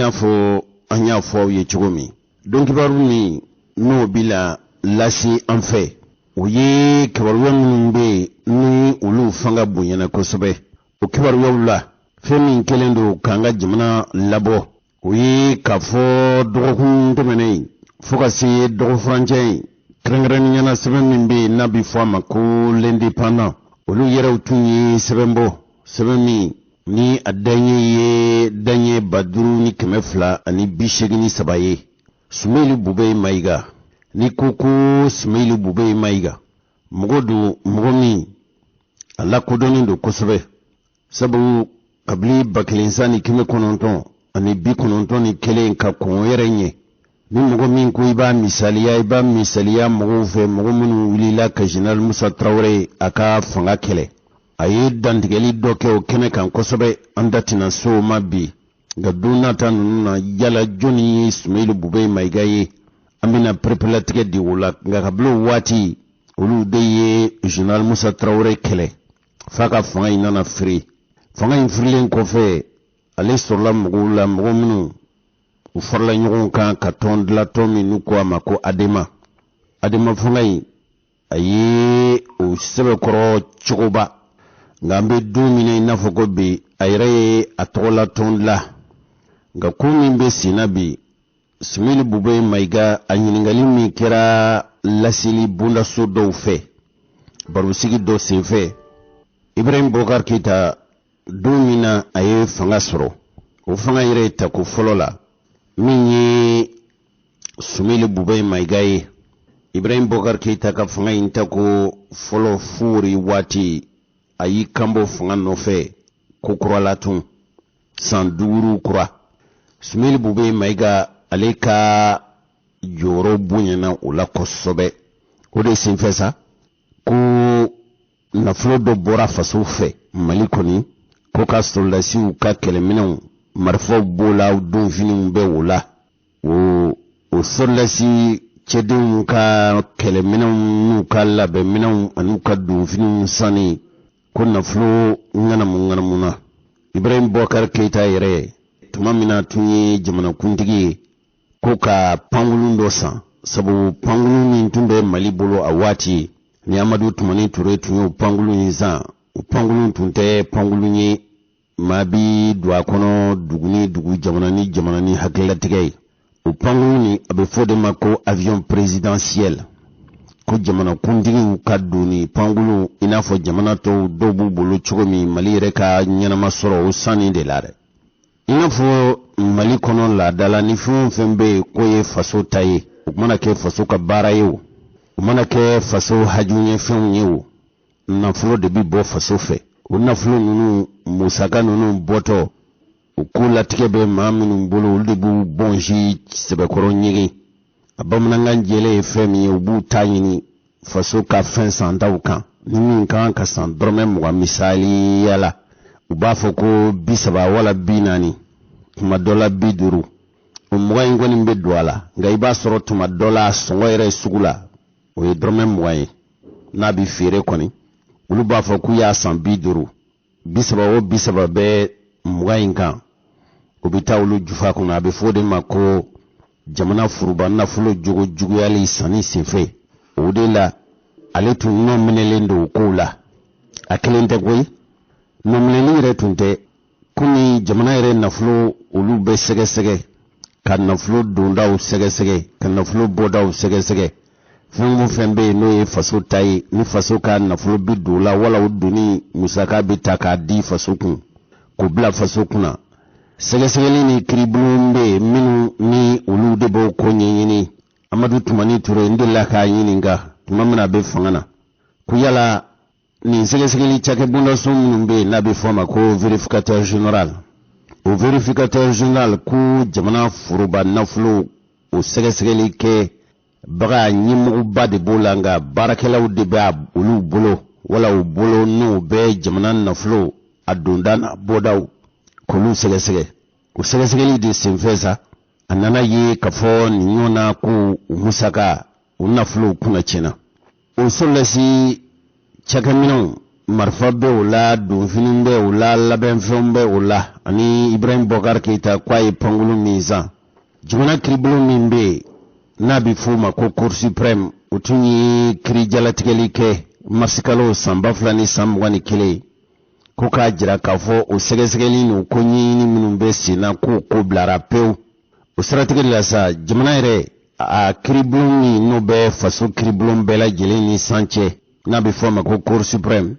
n'a fɔ an y'a fɔ aw ye cogo min, donkibaru min n'o bi la lase an fɛ, o ye kibaruya minnu bɛ yen ni olu fanga bonyana kosɛbɛ. O kibaruyaw la, fɛn min kɛlen don k'an ka jamana labɔ, o ye k'a fɔ dɔgɔkun tɛmɛnen in fo ka se dɔgɔfurancɛ in, kɛrɛnkɛrɛnnenya la sɛbɛn min bɛ yen n'a bɛ fɔ a ma ko L'Indépendant, olu yɛrɛw tun ye sɛbɛn bɔ, sɛbɛn min ni a daɲɛ ye daɲɛ 5283 ye. Sumeyilu Bubɛyi Mayiga, n'i ko ko Sumeyilu Bubɛyi Mayiga, mɔgɔ don mɔgɔ min a lakodɔnnen don kosɛbɛ, sabu kabini 1991 ka kɔn o yɛrɛ ɲɛ, ni mɔgɔ min ko i b'a misaliya, i b'a misaliya mɔgɔw fɛ, mɔgɔ minnu wulila ka Général Musa Tarawele a ka fanga kɛlɛ. A ye dantigɛli dɔ kɛ o kɛnɛ kan kosɛbɛ, an da tɛna se o ma bi, nka don nata ninnu na, yala jɔnni ye Sumeyilu Bubɛyi Mayiga ye, an bɛna pereperelatigɛ di o la. Nka kabini o waati, olu de ye Général Musa Tarawele kɛlɛ f'a ka fanga in nana firi. Fanga in firilen kɔfɛ, ale sɔrɔla mɔgɔw la, mɔgɔ minnu u farala ɲɔgɔn kan ka tɔn dilan, tɔn min n'u ko a ma ko Adema. Adema fanga in, a ye o sɛbɛkɔrɔ cogoba, nka an bɛ don min na i n'a fɔ ko bi, a yɛrɛ ye a tɔgɔla tɔn dilan. Nka ko min bɛ sen na bi, Sumeyilu Bubɛyi Mayiga, a ɲininkali min kɛra laseli bondaso dɔw fɛ barosigi dɔ senfɛ, Ibrahim Boubacar Keita, don min na a ye fanga sɔrɔ, o fanga yɛrɛ tako fɔlɔ la, min ye Sumeyilu Bubɛyi Mayiga ye, Ibrahim Boubacar Keita ka fanga in tako fɔlɔ fori waati, a y'i kanbɔ fanga nɔfɛ ko kura la tun, san 5 kura. Sumeyilu Bubɛyi Mayiga, ale ka jɔyɔrɔ bonyana o la kosɛbɛ. O de senfɛ sa ko nafolo dɔ bɔra faso fɛ Mali kɔni ko ka sɔrɔdasiw ka kɛlɛminɛnw, marifaw b'o la, donfiniw bɛ o la, o sɔrɔdasi cɛdenw ka kɛlɛminɛnw n'u ka labɛnminɛnw an'u ka donfiniw sanni, ko nafolo ŋanamu ŋanamu na. Ibrahim Boubacar Keita yɛrɛ, tuma min na tun ye jamanakuntigi ye, ko ka pankurun dɔ san, sabu pankurun min tun bɛ Mali bolo a waati ni Amadu Tumani Ture tun y'o pankurun in san, o pankurun tun tɛ pankurun ye maa bi don a kɔnɔ dugu ni dugu, jamana ni jamana ni hakililatigɛ ye. O pankurun nin, a bɛ fɔ de ma ko avion présidentiel, ko jamanakuntigiw ka doni pankurun, i n'a fɔ jamana tɔw dɔw b'u bolo cogo min. Mali yɛrɛ ka ɲɛnama sɔrɔ o sanni de la dɛ. I n'a fɔ Mali kɔnɔ laada la, ni fɛn o fɛn bɛ yen k'o ye faso ta ye, o mana kɛ faso ka baara ye o, o mana kɛ faso haju ɲɛfɛnw ye o, nafolo de bɛ bɔ faso fɛ. O nafolo ninnu, musaka ninnu bɔtɔ, o ko latigɛ bɛ maa minnu bolo, olu de b'u bɔnsi sɛbɛkɔrɔ ɲɛgɛn. A bamanankan jɛlen ye fɛn min ye, u b'u ta ɲini faso ka fɛn santaw kan. Ni min kan ka san dɔrɔmɛ 20, misaliya la, u b'a fɔ ko 30 wala 40, tuma dɔ la 50. O 20 in kɔni bɛ don a la, nka i b'a sɔrɔ tuma dɔ la, sɔngɔ yɛrɛ sugu la, o ye dɔrɔmɛ 20 ye n'a bɛ feere kɔni. Olu b'a fɔ k'u y'a san 50. 30 o 30 bɛ 20 in kan, o bɛ taa olu jufa kɔnɔ. A bɛ fɔ o de ma ko jamana foroba nafolo jogo juguyali sanni senfɛ. O de la, ale tun nɔ minɛlen don o kow la. A kelen tɛ koyi, nɔminɛli yɛrɛ tun tɛ, komi jamana yɛrɛ nafolo, olu bɛ sɛgɛsɛgɛ, ka nafolo dondaw sɛgɛsɛgɛ, ka nafolo bɔdaw sɛgɛsɛgɛ. Fɛn o fɛn bɛ yen n'o ye faso ta ye, ni faso ka nafolo bɛ don la, wala o donni musaka bɛ ta k'a di faso kun, k'o bila faso kunna, sɛgɛsɛgɛli ni kiribulon bɛ yen minnu ni olu de b'o ko ɲɛɲini. Amadu Tumani Ture, n delila k'a ɲininka tuma min na a bɛ fanga na, ko yala nin sɛgɛsɛgɛli cakɛbondaso minnu bɛ yen n'a bɛ fɔ a ma ko vérificateur général, o vérificateur général, ko jamana foroba nafolo o sɛgɛsɛgɛli kɛ baga ɲɛmɔgɔba de b'o la, nka baarakɛlaw de bɛ olu bolo wala u bolo n'u bɛ jamana nafolo a donda n'a bɔdaw k'olu sɛgɛsɛgɛ. O sɛgɛsɛgɛli de senfɛ sa, a nana ye k'a fɔ nin ɲɔgɔn na ko u musaka, o nafolo kunna tiɲɛna. O sɔrɔdasi cakɛminɛnw marifa bɛ o la, donfini bɛ o la, labɛnfɛnw bɛ o la, ani Ibrahim Bɔkari Keyita k'a ye pankurun min san. Jamana kiribulon min bɛ yen n'a bɛ f'o ma ko Cour suprême, o tun ye kiri jalatigɛli kɛ marisikalo san 2021, ko k'a jira k'a fɔ o sɛgɛsɛgɛli n'o ko ɲɛɲini minnu bɛ sen na, k'o ko bilara pewu. O siratigɛ de la sa, jamana yɛrɛ a kiribulon min n'o bɛ faso kiribulon bɛɛ lajɛlen ni san cɛ, n'a bɛ fɔ a ma ko Cour suprême,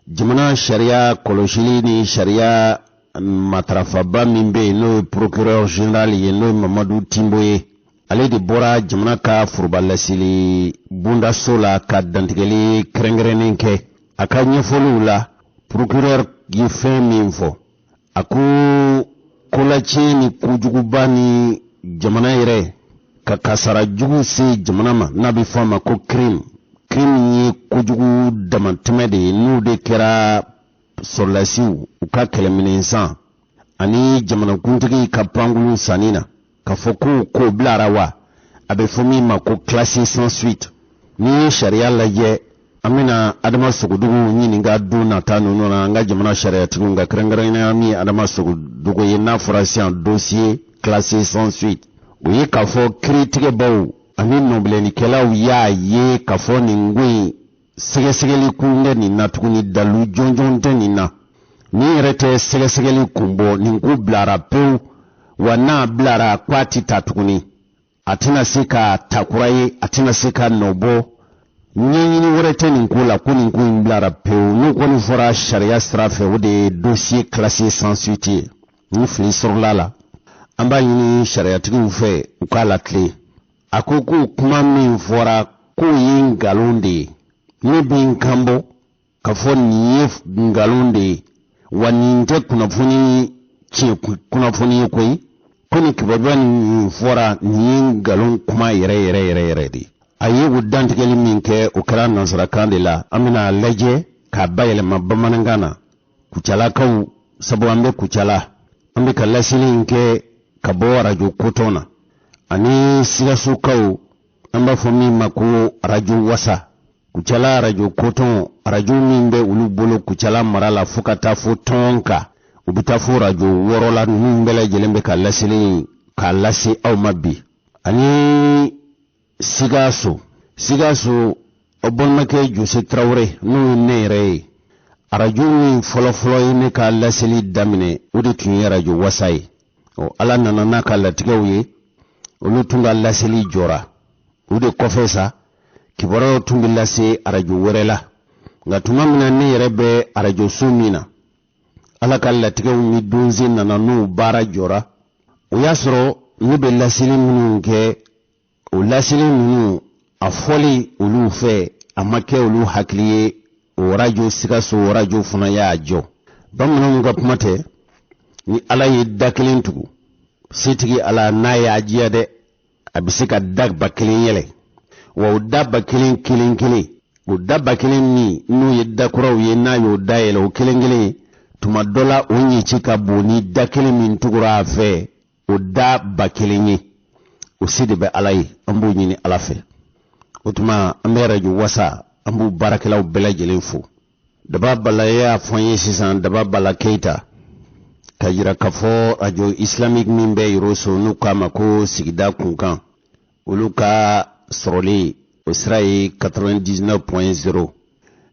jamana sariya kɔlɔsili ni sariya matarafaba min bɛ yen, n'o ye procureur général ye, n'o ye Mamadu Timbo ye, ale de bɔra jamana ka foroba laseli bondaso la ka dantigɛli kɛrɛnkɛrɛnnen kɛ. A ka ɲɛfɔliw la, procureur ye fɛn min fɔ, a ko kolacɛn ni kojuguba ni jamana yɛrɛ ka kasara jugu se jamana ma, n'a bɛ fɔ a ma ko crime. Crime ye kojugu damatɛmɛ de ye, n'o de kɛra sɔrɔdasiw u ka kɛlɛminɛn san ani jamanakuntigi ka pankurun sanni na, k'a fɔ ko ko bilara wa a bɛ fɔ min ma ko classé sans suite. N'i ye sariya lajɛ, an bɛna Adama Sogodogo ɲininka don nata ninnu na, an ka jamana sariyatigiw ka kɛrɛnkɛrɛnnenya min ye Adama Sogodogo ye. N'a fɔra sisan dossier classé sans suite, o ye k'a fɔ kiiritigɛbaw ani nɔbilennikɛlaw y'a ye k'a fɔ nin ko in, sɛgɛsɛgɛli kun tɛ nin na tuguni, dalu jɔnjɔn tɛ nin na, nin yɛrɛ tɛ sɛgɛsɛgɛli kun bɔ, nin ko bilara pewu. Wa n'a bilara, k'a tɛ ta tuguni, a tɛna se ka ta kura ye, a tɛna se ka nɔ bɔ, ɲɛɲini wɛrɛ tɛ nin ko la, ko nin ko in bilara pewu. N'o kɔni fɔra sariya sira fɛ, o de ye dossier classé sans suite ye. Ni fili sɔrɔla la, an b'a ɲini sariyatigiw fɛ u k'a latilen. A ko ko kuma min fɔra, k'o ye nkalon de ye. Ne bɛ n kan bɔ k'a fɔ nin ye nkalon de ye, wa nin tɛ kunnafoni tiɲɛ kunnafoni ye koyi. Ko nin kibaruya nin fɔra, nin ye nkalon kuma yɛrɛ yɛrɛ yɛrɛ yɛrɛ de ye. A ye o dantigɛli min kɛ, o kɛra nansarakan de la. An bɛna lajɛ k'a bayɛlɛma bamanankan na Kucalakaw, sabu an bɛ Kucala, an bɛ ka laseli in kɛ ka bɔ arajo kotɔn na, ani Sikasokaw, an b'a fɔ min ma ko arajo Wasa. Kucala arajo kotɔn, arajo min bɛ olu bolo Kucala mara la, fo ka taa fo tɔn kan, u bɛ taa fo arajo 6 la. Ninnu bɛɛ lajɛlen bɛ ka laseli k'a lase aw ma bi. Ani Sikaso, Sikaso, aw balimakɛ Jose Tarawele, n'o ye ne yɛrɛ ye, arajo min fɔlɔfɔlɔ ye ne ka laseli daminɛ, o de tun ye arajo Wasa ye. Ɔ, Ala nana n'a ka latigɛw ye, olu tun ka laseli jɔra. O de kɔfɛ sa, kibaruyaw tun bɛ lase arajo wɛrɛ la. Nka tuma min na ne yɛrɛ bɛ arajoso min na, Ala ka latigɛw ni donsen nana n'o baara jɔra, o y'a sɔrɔ ne bɛ laseli minnu kɛ, o laseli ninnu a fɔli olu fɛ, a ma kɛ olu hakili ye. O arajo Sikaso arajo fana y'a jɔ. Bamananw ka kuma tɛ, ni Ala ye da kelen tugu, setigi Ala n'a y'a diya dɛ, a bɛ se ka da 1000 yɛlɛ. Wa o da 1000 kelen kelen, o da 1000 min n'o ye da kuraw ye, n'a y'o da yɛlɛ, o kelen kelen, tuma dɔ la o ɲɛci ka bon ni da kelen min tugura a fɛ, o da 1000 ye. O se de bɛ Ala ye, an b'o ɲini Ala fɛ. O tuma an bɛ arajo Wasa, an b'u baarakɛlaw bɛɛ lajɛlen fo. Daba Bala y'a fɔ an ye sisan, Daba Bala Keyita, ka jira k'a fɔ arajo islamique min bɛ Yoroso, n'u k'a ma ko Sigida Kunkan, olu ka sɔrɔli o sira ye 99.0.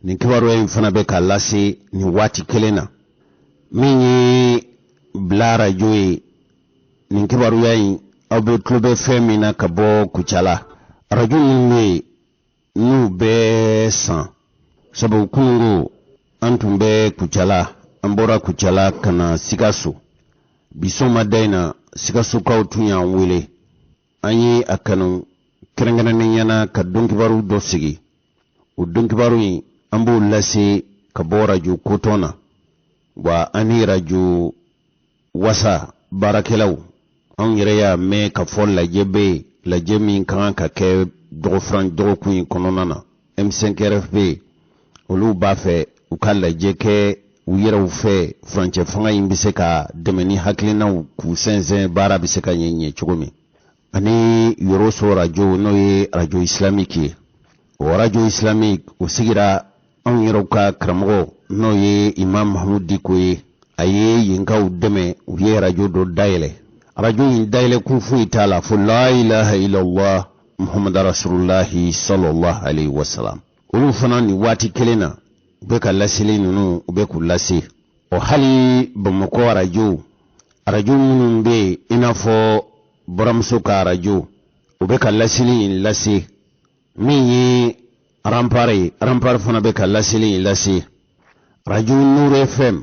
Nin kibaruya in fana bɛ ka lase nin waati kelen na. Min ye Bila arajo ye, nin kibaruya in, aw bɛ tulo bɛ fɛn min na ka bɔ Kucala, arajo minnu bɛ yen n'u bɛ san, sabu kununko an tun bɛ Kucala, an bɔra Kucala ka na Sikaso. Bi sɔgɔmada in na, Sikasokaw tun y'an wele, an ye a kanu kɛrɛnkɛrɛnnenya na ka donkibaru dɔ sigi. O donkibaru in, an b'o lase ka bɔ arajo kotɔn na. Wa an ni arajo Wasa baarakɛlaw, anw yɛrɛ y'a mɛn k'a fɔ lajɛ bɛ yen, lajɛ min ka kan ka kɛ dɔgɔfuran dɔgɔkun in kɔnɔna na. M5RFP, olu b'a fɛ u ka lajɛ kɛ u yɛrɛw fɛ, furancɛ fanga in bɛ se ka dɛmɛ ni hakilinaw k'u sɛnsɛn, baara bɛ se ka ɲɛ ɲɛ cogo min. Ani Yoroso arajo, n'o ye arajo islamique ye, o arajo islamique, o sigira. Anw yɛrɛw ka karamɔgɔ n'o ye Imam Mahamudu Diko ye, a ye yenkaw dɛmɛ, u ye arajo dɔ dayɛlɛ. Arajo in dayɛlɛ kun foyi t'a la fo la ilaha illallah muhammadu rasulullahi sallallahu alaihi wasallam. Olu fana nin waati kelen na, u bɛ ka laseli ninnu, u bɛ k'u lase. Ɔ hali Bamakɔ arajo, arajo minnu bɛ yen, i n'a fɔ buramuso ka arajo, u bɛ ka laseli in lase. Min ye Rempart ye, Rempart fana bɛ ka laseli in lase. Arajo Nour FM,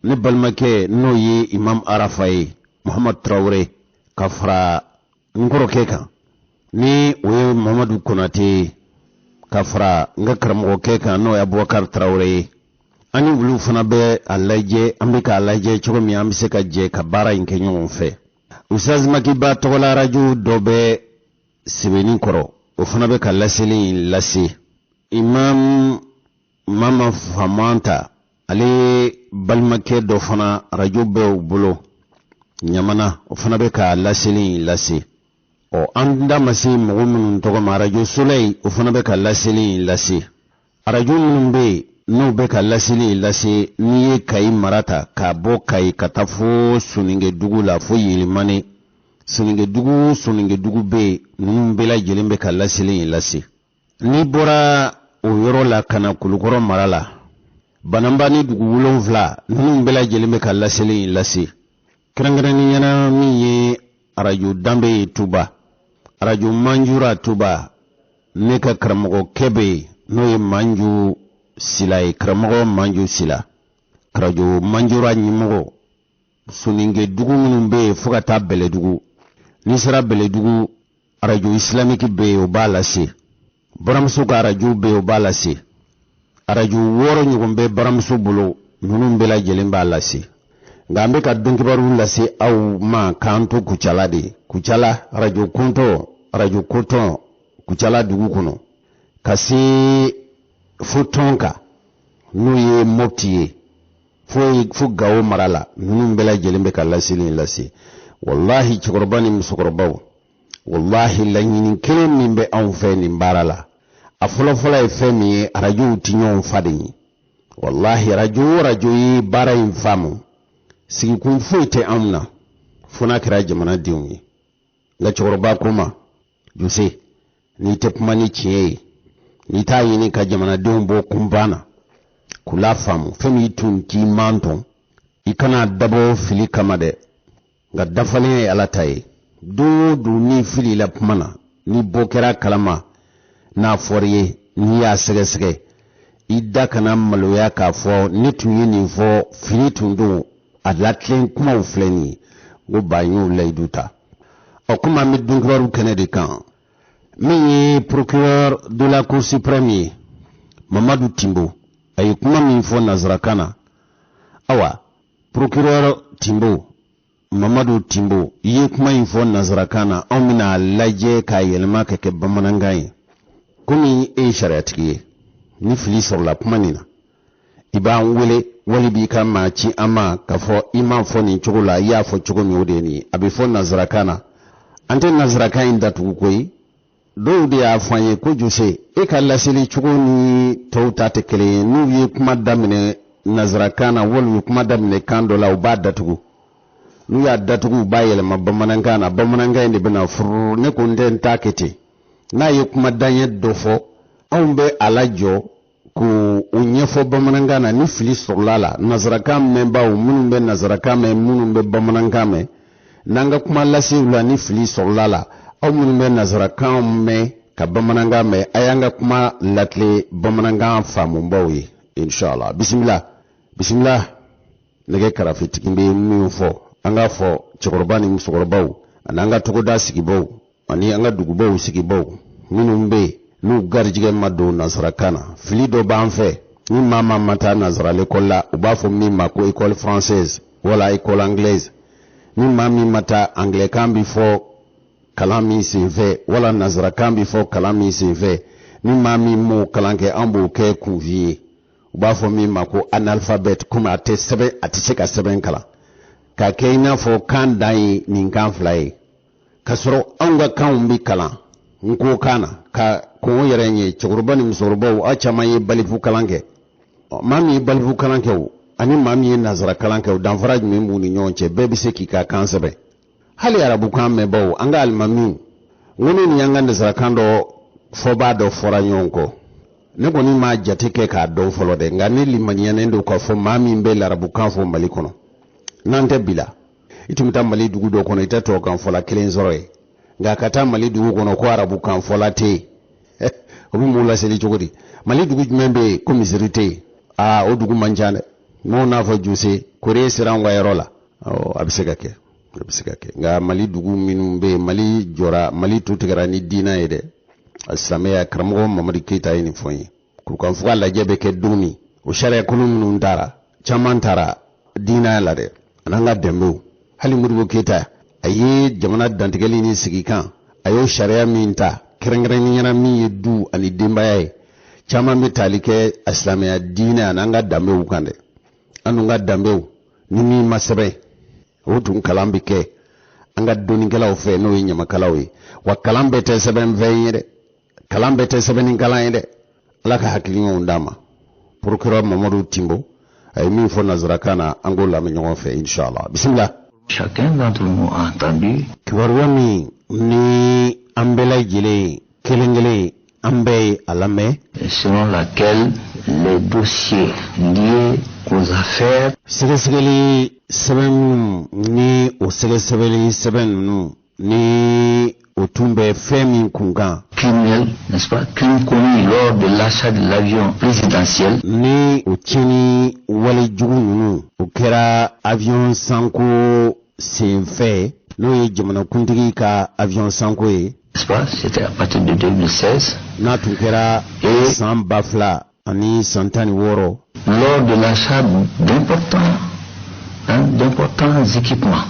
ne balimakɛ n'o ye Imam Arafa ye, Muhamadu Tarawele, ka fara n kɔrɔkɛ kan ni o ye Mamadu Konate ye, ka fara n ka karamɔgɔkɛ kan n'o ye Abubakar Tarawele ye. An ni olu fana bɛ a lajɛ, an bɛ k'a lajɛ cogo min an bɛ se ka jɛ ka baara in kɛ ɲɔgɔn fɛ. Ustaz Makiba tɔgɔla arajo dɔ bɛ Sebenikɔrɔ, o fana bɛ ka laseli in lase. Imam Mama Famanta, ale balimakɛ dɔ fana arajo bɛ u bolo Ɲamana, o fana bɛ ka laseli in lase. Ɔ an da ma se mɔgɔ minnu tɔgɔ ma, arajo Soleil, o fana bɛ ka laseli in lase. Arajo minnu bɛ yen n'u bɛ ka laseli in lase, n'i ye Kayi mara ta k'a bɔ Kayi ka taa fo Soninkedugu la, fo Yelimane, Soninkedugu, Soninkedugu bɛ yen, ninnu bɛɛ lajɛlen bɛ ka laseli in lase. N'i bɔra o yɔrɔ la ka na Kulukɔrɔ mara la, Bananba ni dugu wolonfila, ninnu bɛɛ lajɛlen bɛ ka laseli in lase. Kɛrɛnkɛrɛnnenya na min ye arajo Danbe ye Tuba, arajo Manjura Tuba, ne ka karamɔgɔkɛ bɛ yen n'o ye Manju Sila ye, karamɔgɔ Manju Sila, arajo Manjura ɲɛmɔgɔ. Soninke dugu minnu bɛ yen fo ka taa Bɛlɛdugu, n'i sera Bɛlɛdugu, arajo isilamiki bɛ yen, o b'a lase. Baramuso ka arajo bɛ yen, o b'a lase. Arajo 6 ɲɔgɔn bɛ baramuso bolo, ninnu bɛɛ lajɛlen b'a lase. Nka an bɛ ka donkibaru lase aw ma k'an to Kucala de. Kucala arajo kɔntɔn, arajo kotɔn Kucala dugu kɔnɔ, ka se fo Tɔnka n'o ye Mopti ye, fo Gawo mara la, ninnu bɛɛ lajɛlen bɛ ka laseli in lase. Walahi cɛkɔrɔba ni musokɔrɔbaw, walahi laɲini kelen min bɛ anw fɛ nin baara la, a fɔlɔfɔlɔ ye fɛn min ye, arajow tɛ ɲɔgɔn fa de ye. Walahi arajo o arajo ye baara in faamu, sigikun foyi tɛ anw na fo n'a kɛra jamanadenw ye. Nka cɛkɔrɔba ko ma, Jose, n'i tɛ kuma ni tiɲɛ ye, n'i t'a ɲini ka jamanadenw bɔ kunpan na k'u lafaamu, fɛn min tun k'i mantɔn, i kana dabɔ fili kama dɛ, nka dafalenya ye Ala ta ye. Don o don n'i filila kuma na, ni bɔ kɛra kalama, n'a fɔr'i ye, n'i y'a sɛgɛsɛgɛ, i da kana maloya k'a fɔ ne tun ye nin fɔ, fili tun don, a latilen kumaw filɛ nin ye. N ko ba, n y'o layidu ta. Ɔ komi an bɛ donkibaru kɛnɛ de kan, min ye procureur de la Cour suprême ye, Mamadu Timbo, a ye kuma min fɔ nansarakan na. Awa procureur Timbo, Mamadu Timbo, i ye kuma in fɔ nansarakan na, anw bɛna a lajɛ k'a yɛlɛma ka kɛ bamanankan ye. Komi e ye sariyatigi ye, ni fili sɔrɔla kuma nin na, i b'an wele wali b'i ka maa ci an ma k'a fɔ i m'a fɔ nin cogo la, i y'a fɔ cogo min o de ye nin ye. A bɛ fɔ nansarakan na, an tɛ nansarakan in datugu koyi. Dɔw de y'a fɔ an ye ko Jose, e ka laseli cogo ni tɔw ta tɛ kelen ye. N'u ye kuma daminɛ nansarakan na wali u ye kuma daminɛ kan dɔ la, u b'a datugu. N'u y'a datugu, u b'a yɛlɛma bamanankan na, bamanankan in de bɛna furu. Ne ko n tɛ n t'a kɛ ten. N'a ye kuma daɲɛ dɔ fɔ, anw bɛ a lajɔ k'o ɲɛfɔ bamanankan na. Ni fili sɔrɔla la, nansarakan mɛnbaaw minnu bɛ nansarakan mɛn, minnu bɛ bamanankan mɛn, n'an ka kuma lasew la ni fili sɔrɔla la, aw minnu bɛ nansarakan mɛn ka bamanankan mɛn, a y'an ka kuma latile bamanankan faamubaw ye, inshallah. Bisimila, bisimila. Nɛgɛ karafetigi bɛ min fɔ, an k'a fɔ cɛkɔrɔba ni musokɔrɔbaw ani an ka togoda sigibaw ani an ka dugubaw sigibaw minnu bɛ yen n'u garijɛgɛ ma don nansarakan na. Fili dɔ b'an fɛ, ni maa maa ma taa nansara lekɔli la, u b'a fɔ min ma ko école française wala école anglaise, ni maa min ma taa anglɛkan bɛ fɔ kalan min senfɛ wala nansarakan bɛ fɔ kalan min senfɛ, ni maa min m'o kalan kɛ, an b'o kɛ kunfin ye. U b'a fɔ min ma ko analphabète, komi a tɛ sɛbɛn, a tɛ se ka sɛbɛn kalan, k'a kɛ i n'a fɔ kan dan ye nin kan fila ye, k'a sɔrɔ anw ka kanw bɛ kalan. N ko kan na ka kɔn o yɛrɛ ɲɛ, cɛkɔrɔba ni musokɔrɔbaw, aw caman ye baliku kalan kɛ. Maa min ye baliku kalan kɛ o ani maa min ye nansara kalan kɛ, o danfara jumɛn b'u ni ɲɔgɔn cɛ? Bɛɛ bɛ se k'i ka kan sɛbɛn, hali arabukan mɛnbaw. An ka alimamiw, n ko ne ni an ka nansarakan dɔ fɔbaa dɔ fɔra ɲɔgɔn kɔ. Ne kɔni m'a jate kɛ k'a dɔn fɔlɔ dɛ, nka ne limaniyanen don k'a fɔ maa min bɛ larabukan fɔ Mali kɔnɔ, n'an tɛ bi la, i tun bɛ taa Mali dugu dɔ kɔnɔ, i tɛ tubabukan fɔla kelen sɔrɔ yen. Nka ka taa Mali dugu kɔnɔ ko arabukan fɔla tɛ yen, o bɛ mun laseli cogo di? Mali dugu jumɛn bɛ yen ko misiri tɛ yen? Aa, o dugu man ca dɛ. N'o n'a fɔ jose kore sera an ka yɔrɔ la, a bɛ se ka kɛ, a bɛ se ka kɛ. Nka Mali dugu minnu bɛ yen, Mali jɔra, Mali tu tigɛra ni diinɛ ye dɛ, silamɛya. Karamɔgɔ Mamadu Keyita ye nin fɔ n ye. Kurukanfuga lajɛ bɛ kɛ don min, o sariyakolo minnu taara, caman taara diinɛ la dɛ, an'an ka dɛmɛw. Hali Modibo Keyita, a ye jamana dantigɛli ni sigikan, a y'o sariya min ta, kɛrɛnkɛrɛnnenya min ye du ani denbaya ye, caman bɛ tali kɛ a silamɛya diinɛ an'an ka danbew kan dɛ. An dun ka danbew ni min ma sɛbɛn, o tun kalan bɛ kɛ an ka dɔnnikɛlaw fɛ, n'o ye ɲamakalaw ye. Wa kalan bɛɛ tɛ sɛbɛn fɛn ye dɛ, kalan bɛɛ tɛ sɛbɛnni kalan ye dɛ. Ala ka hakili ɲɔgɔn d'a ma. Procureur Mamadu Timbo, a ye min fɔ nanzarakan na, an k'o lamɛn ɲɔgɔn fɛ, inshallah. Bisimila. Chacun d'entre nous a entendu. Kibaruya min ni an bɛɛ lajɛlen kelen kelen, an bɛɛ ye a lamɛn. Selon laquelle les dossiers liés aux affaires Sɛgɛsɛgɛli sɛbɛn minnu ni o sɛgɛsɛgɛli sɛbɛn ninnu ni o tun bɛ fɛn min kun kan, criminels, n'est-ce pas, crimes commis lors de l'achat de l'avion présidentiel, ni o tiɲɛni walejugu ninnu, o kɛra avion sanko senfɛ, n'o ye jamanakuntigi ka avion sanko ye, n'est-ce pas, c'était à partir de 2016, n'a tun kɛra san 2016, lors de l'achat d'importants hein, d'importants équipements,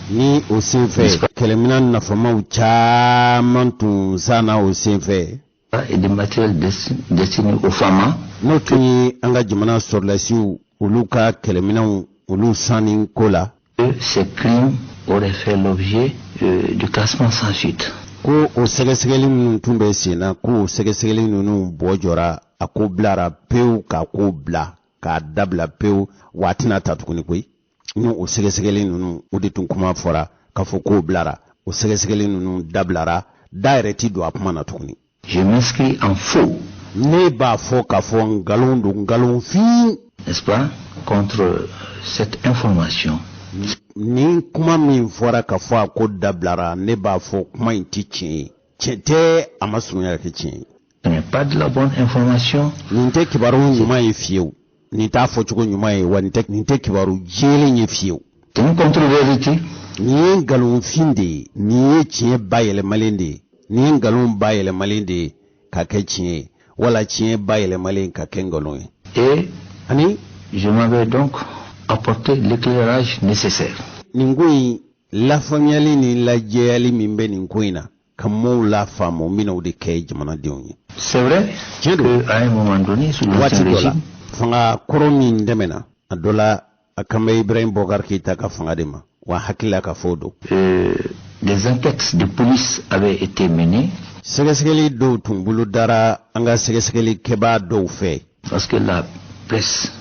ni o senfɛ kɛlɛminɛn nafamaw caman tun sanna o senfɛ, et des matériels destinés aux FAMA, n'o tun ye an ka jamana sɔrɔdasiw, olu ka kɛlɛminɛnw, olu sanni ko la, que ces crimes auraient fait l'objet du classement sans suite. Ko o sɛgɛsɛgɛli minnu tun bɛ sen na, ko o sɛgɛsɛgɛli ninnu bɔ jɔra, a ko bilara pewu, k'a ko bila, k'a dabila pewu, wa a tɛna ta tuguni koyi. Ni o sɛgɛsɛgɛli ninnu, o de tun kuma fɔra k'a fɔ k'o bilara, o sɛgɛsɛgɛli ninnu dabilara, da yɛrɛ ti don a kuma na tuguni. Je m'inscris en faux, Ne b'a fɔ k'a fɔ nkalon don, nkalon fin, n'est-ce pas, contre cette information. Ni kuma min fɔra k'a fɔ a ko dabilara, ne b'a fɔ kuma in ti tiɲɛ ye, tiɲɛ tɛ, a ma surunya ka kɛ tiɲɛ ye. Ce n'est pas de la bonne information. Nin tɛ kibaru ɲuman ye fiyewu, nin t'a fɔcogo ɲuman ye, wa nin tɛ kibaru jɛlen ye fiyewu. C'est une contre-vérité. Nin ye nkalonfin de ye, nin ye tiɲɛ bayɛlɛmalen de ye, nin ye nkalon bayɛlɛmalen de ye ka kɛ tiɲɛ ye, wala tiɲɛ bayɛlɛmalen ka kɛ nkalon ye. Et ani je m'avais donc apporté l'éclairage nécessaire. Nin ko in, lafaamuyali ni lajɛyali min bɛ nin ko in na, ka maaw lafaamu, n bɛna o de kɛ jamanadenw ye. C'est vrai Tiɲɛ don. qu'à un moment donné, sous Waati l'ancien dɔ la, régime, fanga kɔrɔ min dɛmɛna, a dɔ la, a kan bɛ Ibrahim Bɔkari Keyita ka fanga de ma wa, hakili la ka fɔ o don. Des enquêtes de police avaient été menées Sɛgɛsɛgɛli dɔw tun bolo dara an ka sɛgɛsɛgɛli kɛbaa dɔw fɛ, parce que la presse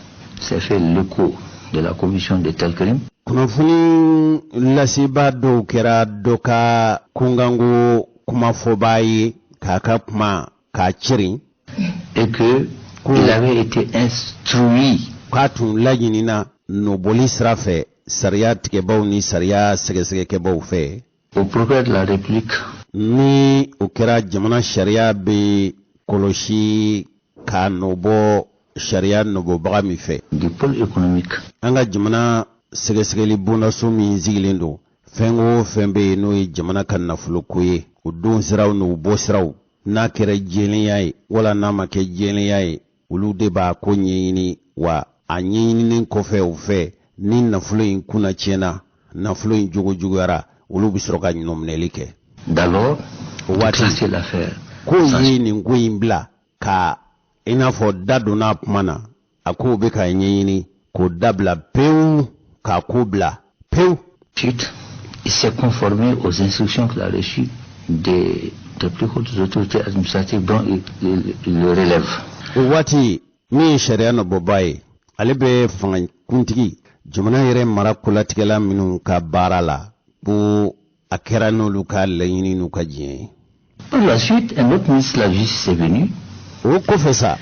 s'est fait l'écho de la commission de tels crimes. Kunnafoni lasebaa dɔw kɛra dɔ ka kunkanko kumafɔbaa ye, k'a ka kuma k'a cɛrin, Et que il avait été instruit k'a tun laɲinina nɔbɔli sira fɛ sariya tigɛbaw ni sariya sɛgɛsɛgɛkɛbaw fɛ, au procureur de la République ni o kɛra jamana sariya bɛ kɔlɔsi k'a nɔbɔ sariya nɔbɔbaga min fɛ, du pôle économique an ka jamana sɛgɛsɛgɛli bondaso min sigilen don, fɛn o fɛn bɛ yen n'o ye jamana ka nafoloko ye, o don siraw n'o bɔ siraw, n'a kɛra jɛlenya ye wala n'a ma kɛ jɛlenya ye, olu de b'a ko ɲɛɲini. Wa a ɲɛɲininen kɔfɛ o fɛ, ni nafolo in kunna tiɲɛna, nafolo in jogo juguyara, olu bɛ sɔrɔ ka ɲɔminɛli kɛ. D'alors O de waati classer l'affaire ko ye nin ko in bila ka i n'a fɔ da donna a kuma na, a k'o bɛ ka ɲɛɲini k'o dabila pewu, k'a ko bila pewu. Ensuite, il s'est conformé aux instructions qu'il a reçues des des plus hautes autorités administratives dont il relève. O waati, min ye sariya nɔbɔba ye, ale bɛ fanga kuntigi, jamana yɛrɛ mara kolatigɛla minnu ka baara la, ko a kɛra n'olu ka laɲini n'u ka diɲɛ ye. Par la suite, un autre ministre de la Justice est venu. O kɔfɛ sa,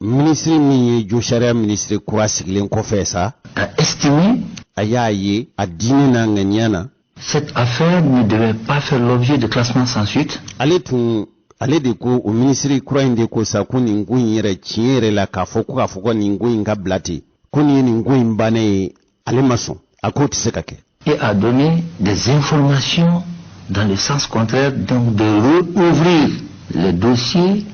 minisiri min ye josariya minisiri kura sigilen kɔfɛ sa, a estimé a y'a ye a diinɛ n'a ŋaniya na, cette affaire ne devait pas faire l'objet de classement sans suite. Ale tun, ale de ko, o minisiri kura in de ko sa, ko nin ko in yɛrɛ, tiɲɛ yɛrɛ la, k'a fɔ ko nin ko in ka bila ten, ko nin ye nin ko in bannen ye, ale ma sɔn, a k'o tɛ se ka kɛ. Et a donné des informations dans le sens contraire, donc de rouvrir le dossier.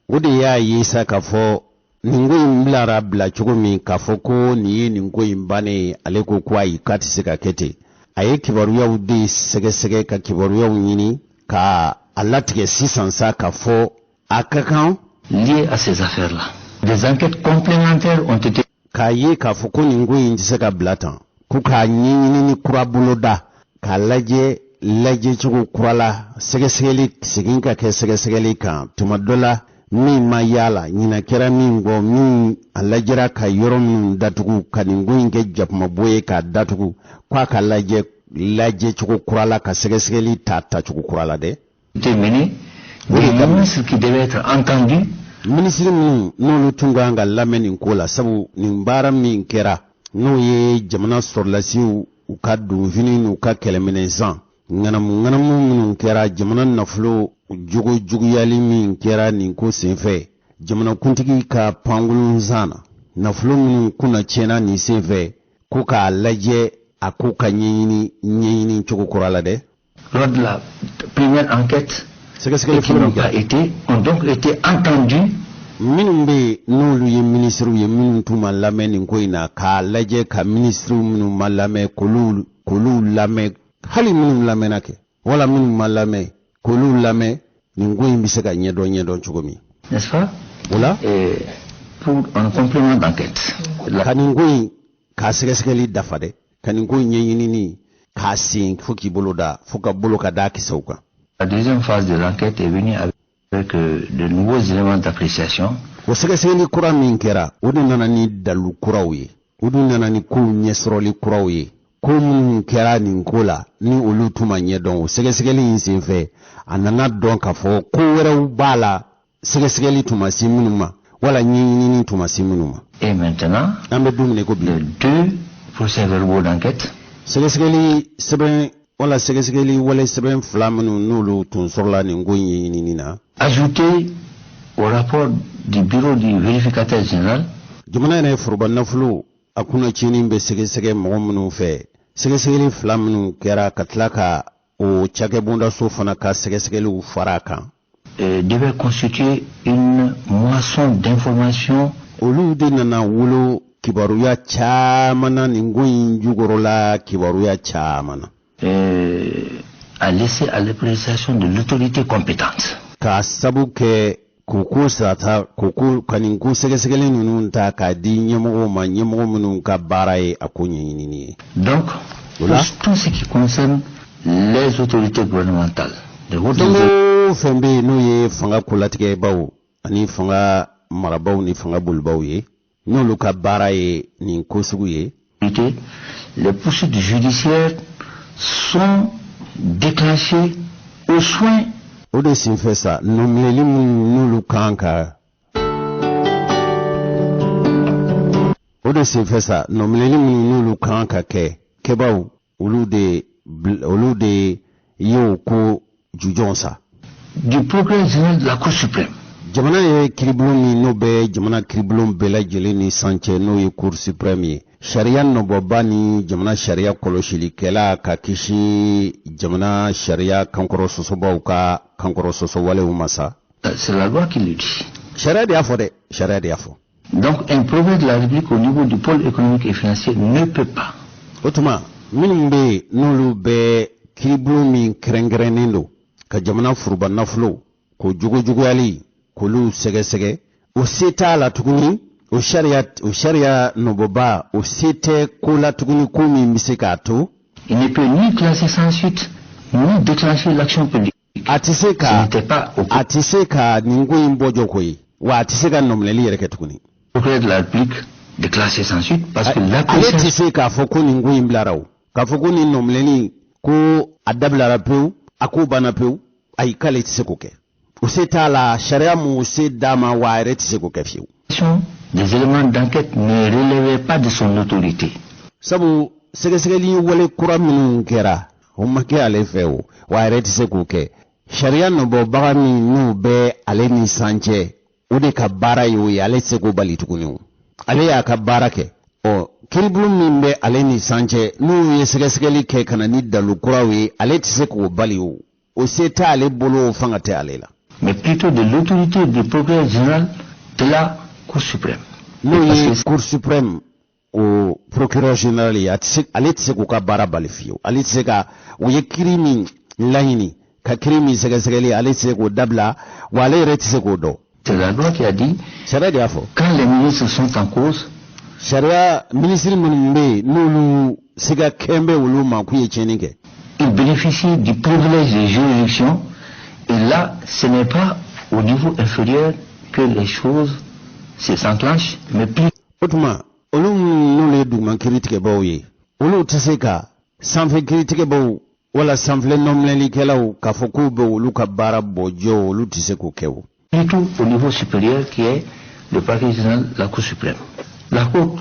O de y'a ye sa k'a fɔ nin ko in bilara bila cogo min, k'a fɔ ko nin ye nin ko in bannen ye, ale ko ko ayi, k'a tɛ se ka kɛ ten. A ye kibaruyaw de sɛgɛsɛgɛ, ka kibaruyaw ɲini ka a latigɛ sisan sa k'a fɔ a ka kan liées à ces affaires-là. Des enquêtes complémentaires ont été k'a ye k'a fɔ ko nin ko in tɛ se ka bila tan, ko k'a ɲɛɲini kura boloda, k'a lajɛ lajɛcogo kura la, sɛgɛsɛgɛli segin ka kɛ sɛgɛsɛgɛli kan. Tuma dɔ la, min ma y'a la, ɲinɛ kɛra min kɔ, min a lajɛra ka yɔrɔ minnu datugu, ka nin ko in kɛ jakumabo ye k'a datugu, k'a ka lajɛ lajɛcogo kura la, ka sɛgɛsɛgɛli ta tacogo kura la dɛ. menées. Des ministres qui devaient être entendus Minisiri minnu n'olu tun kan ka lamɛn nin ko la, sabu nin baara min kɛra, n'o ye jamana sɔrɔlasiw u ka donfini n'u ka kɛlɛminɛnsan ŋanamu ŋanamu minnu kɛra, jamana nafolo jogo juguyali min kɛra nin ko senfɛ, jamanakuntigi ka pankurun na, nafolo minnu kunna tiɲɛna nin senfɛ, ko k'a lajɛ, a ko ka ɲɛɲini ɲɛɲini cogo kura la dɛ. lors de la première enquête Sɛgɛsɛgɛli qui n'ont pas été, ont donc été entendus. Minnu bɛ yen n'olu ye minisiriw ye, minnu tun ma lamɛn nin ko in na, k'a lajɛ ka minisiriw minnu ma lamɛn, k'olu lamɛn, hali minnu lamɛnna kɛ wala minnu ma lamɛn, k'olu lamɛn, nin ko in bɛ se ka ɲɛdɔn ɲɛdɔn cogo min. N'est-ce pas? O la, Et pour un complément d'enquête. Ka nin ko in k'a sɛgɛsɛgɛli dafa dɛ, ka nin ko in ɲɛɲinini k'a sen fo k'i bolo da, fo ka bolo ka da kisɛw kan. La deuxième phase de l'enquête est venue avec de nouveaux éléments d'appréciation. O sɛgɛsɛgɛli kura min kɛra, o de nana ni dalu kuraw ye, o de nana ni kow ɲɛsɔrɔli kuraw ye, ko minnu kɛra nin ko la ni olu tun ma ɲɛdɔn. O sɛgɛsɛgɛli in senfɛ, a nana dɔn k'a fɔ ko wɛrɛw b'a la, sɛgɛsɛgɛli tun ma se minnu ma, wala ɲɛɲinini tun ma se minnu ma. Et maintenant, An bɛ don min na i ko bi, les deux procès-verbaux d'enquête sɛgɛsɛgɛli sɛbɛn wala sɛgɛsɛgɛli wale sɛbɛn fila minnu n'olu tun sɔrɔla nin ko in ɲɛɲinini na, ajoutés au rapport du bureau du vérificateur général jamana yɛrɛ foroba nafolo a kunna tiɲɛni bɛ sɛgɛsɛgɛ mɔgɔ minnu fɛ, sɛgɛsɛgɛli fila minnu kɛra, ka tila ka o cakɛbondaso fana ka sɛgɛsɛgɛliw fara a kan, devait constituer une moisson d'informations olu de nana wolo kibaruya caman na nin ko in jukɔrɔla kibaruya caman na, à laisser à l'appréciation de l'autorité compétente. K'a sabu kɛ k'o ko sata, k'o ko ka nin ko sɛgɛsɛgɛli ninnu ta k'a di ɲɛmɔgɔw ma, ɲɛmɔgɔ minnu ka baara ye a ko ɲɛɲinini ye. Donc, Voilà. pour tout ce qui concerne les autorités gouvernementales, les hautes Fɛn o fɛn bɛ yen n'o ye fanga kolatigɛbaw ani fanga marabaw ni fanga bolibaw ye, n'olu ka baara ye nin ko sugu ye, autorités, les poursuites judiciaires sont déclenchées au soin O de senfɛ sa, nɔminɛli minnu n'olu kan ka, o de senfɛ sa, nɔminɛli minnu n'olu kan ka kɛ kɛbaw, olu de ye o ko jujɔn sa. du procureur général de la Cour suprême. Jamana ye kiiribulon min n'o bɛ jamana kiiribulon bɛɛ lajɛlen ni san cɛ, n'o ye Cour suprême ye, sariya nɔbɔba ni jamana sariya kɔlɔsilikɛla, ka kisi jamana sariya kankɔrɔ sɔsɔbaw ka kankɔrɔ sɔsɔwalew ma sa. C'est la loi qui le dit. Sariya de y'a fɔ dɛ, sariya de y'a fɔ. Donc, un progrès de la République au niveau du pôle économique et financier ne peut pas O tuma, minnu bɛ yen n'olu bɛ kiiribulon min kɛrɛnkɛrɛnnen don ka jamana foroba nafolo k'o jugujuguyali k'olu sɛgɛsɛgɛ, o se t'a la tuguni, o sariya nɔbɔba, o se tɛ ko la tuguni, ko min bɛ se k'a to Il ne peut ni classer sans suite, ni déclencher l'action publique. A tɛ se ka a tɛ se ka nin ko in bɔ jɔ koyi, wa a tɛ se ka nɔminɛli yɛrɛ kɛ tuguni. Procureur de la République de classer sans suite parce que ale tɛ se k'a fɔ ko nin ko in bilara, o k'a fɔ ko nin nɔminɛli ko a dabilara pewu, a ko banna pewu. Ayi, k'ale tɛ se k'o kɛ, o se t'a la, sariya m'o se d'a ma, wa a yɛrɛ tɛ se k'o kɛ fiyewu. Des éléments d'enquête ne relèvent pas de son autorité. Sabu sɛgɛsɛgɛli wale kura minnu kɛra, o ma kɛ ale fɛ o, wa a yɛrɛ tɛ se k'o kɛ. Sariya nɔbɔbaga min n'u bɛ ale ni san cɛ, o de ka baara ye o ye, ale tɛ se k'o bali tuguni. O ale y'a ka baara kɛ. Ɔ, kiiribulon min bɛ ale ni san cɛ, n'u ye sɛgɛsɛgɛli kɛ ka na ni dalu kuraw ye, ale tɛ se k'o bali. O se t'ale bolo, o fanga tɛ ale la. Mais plutôt de l'autorité du procureur général de la Cour suprême. N'o ye Cour suprême, o procureur général ye, a tɛ se, ale tɛ se k'u ka baara bali fiyewu. Ale tɛ se ka u ye kiiri min laɲini ka kiiri min sɛgɛsɛgɛli, ale tɛ se k'o dabila, wa ale yɛrɛ tɛ se k'o dɔn. C'est la loi qui a dit. Sariya de y'a fɔ. Quand les ministres sont en cause. Sariya minisiri minnu bɛ yen, n'olu siga kɛn bɛ olu ma k'u ye tiɲɛni kɛ. Ils bénéficient du privilège de juridiction et là, ce n'est pas au niveau inférieur que les choses s'enclenchent, mais plus. O tuma, olu minnu n'olu ye duguma kiiritigɛbaw ye, olu tɛ se ka sanfɛ kiiritigɛbaw wala sanfɛ nɔminɛlikɛlaw k'a fɔ k'u bɛ olu ka baara bɔ jɔ, olu tɛ se k'o kɛ o. Plutôt au niveau supérieur qui est le parquet général, la Cour suprême. La Cour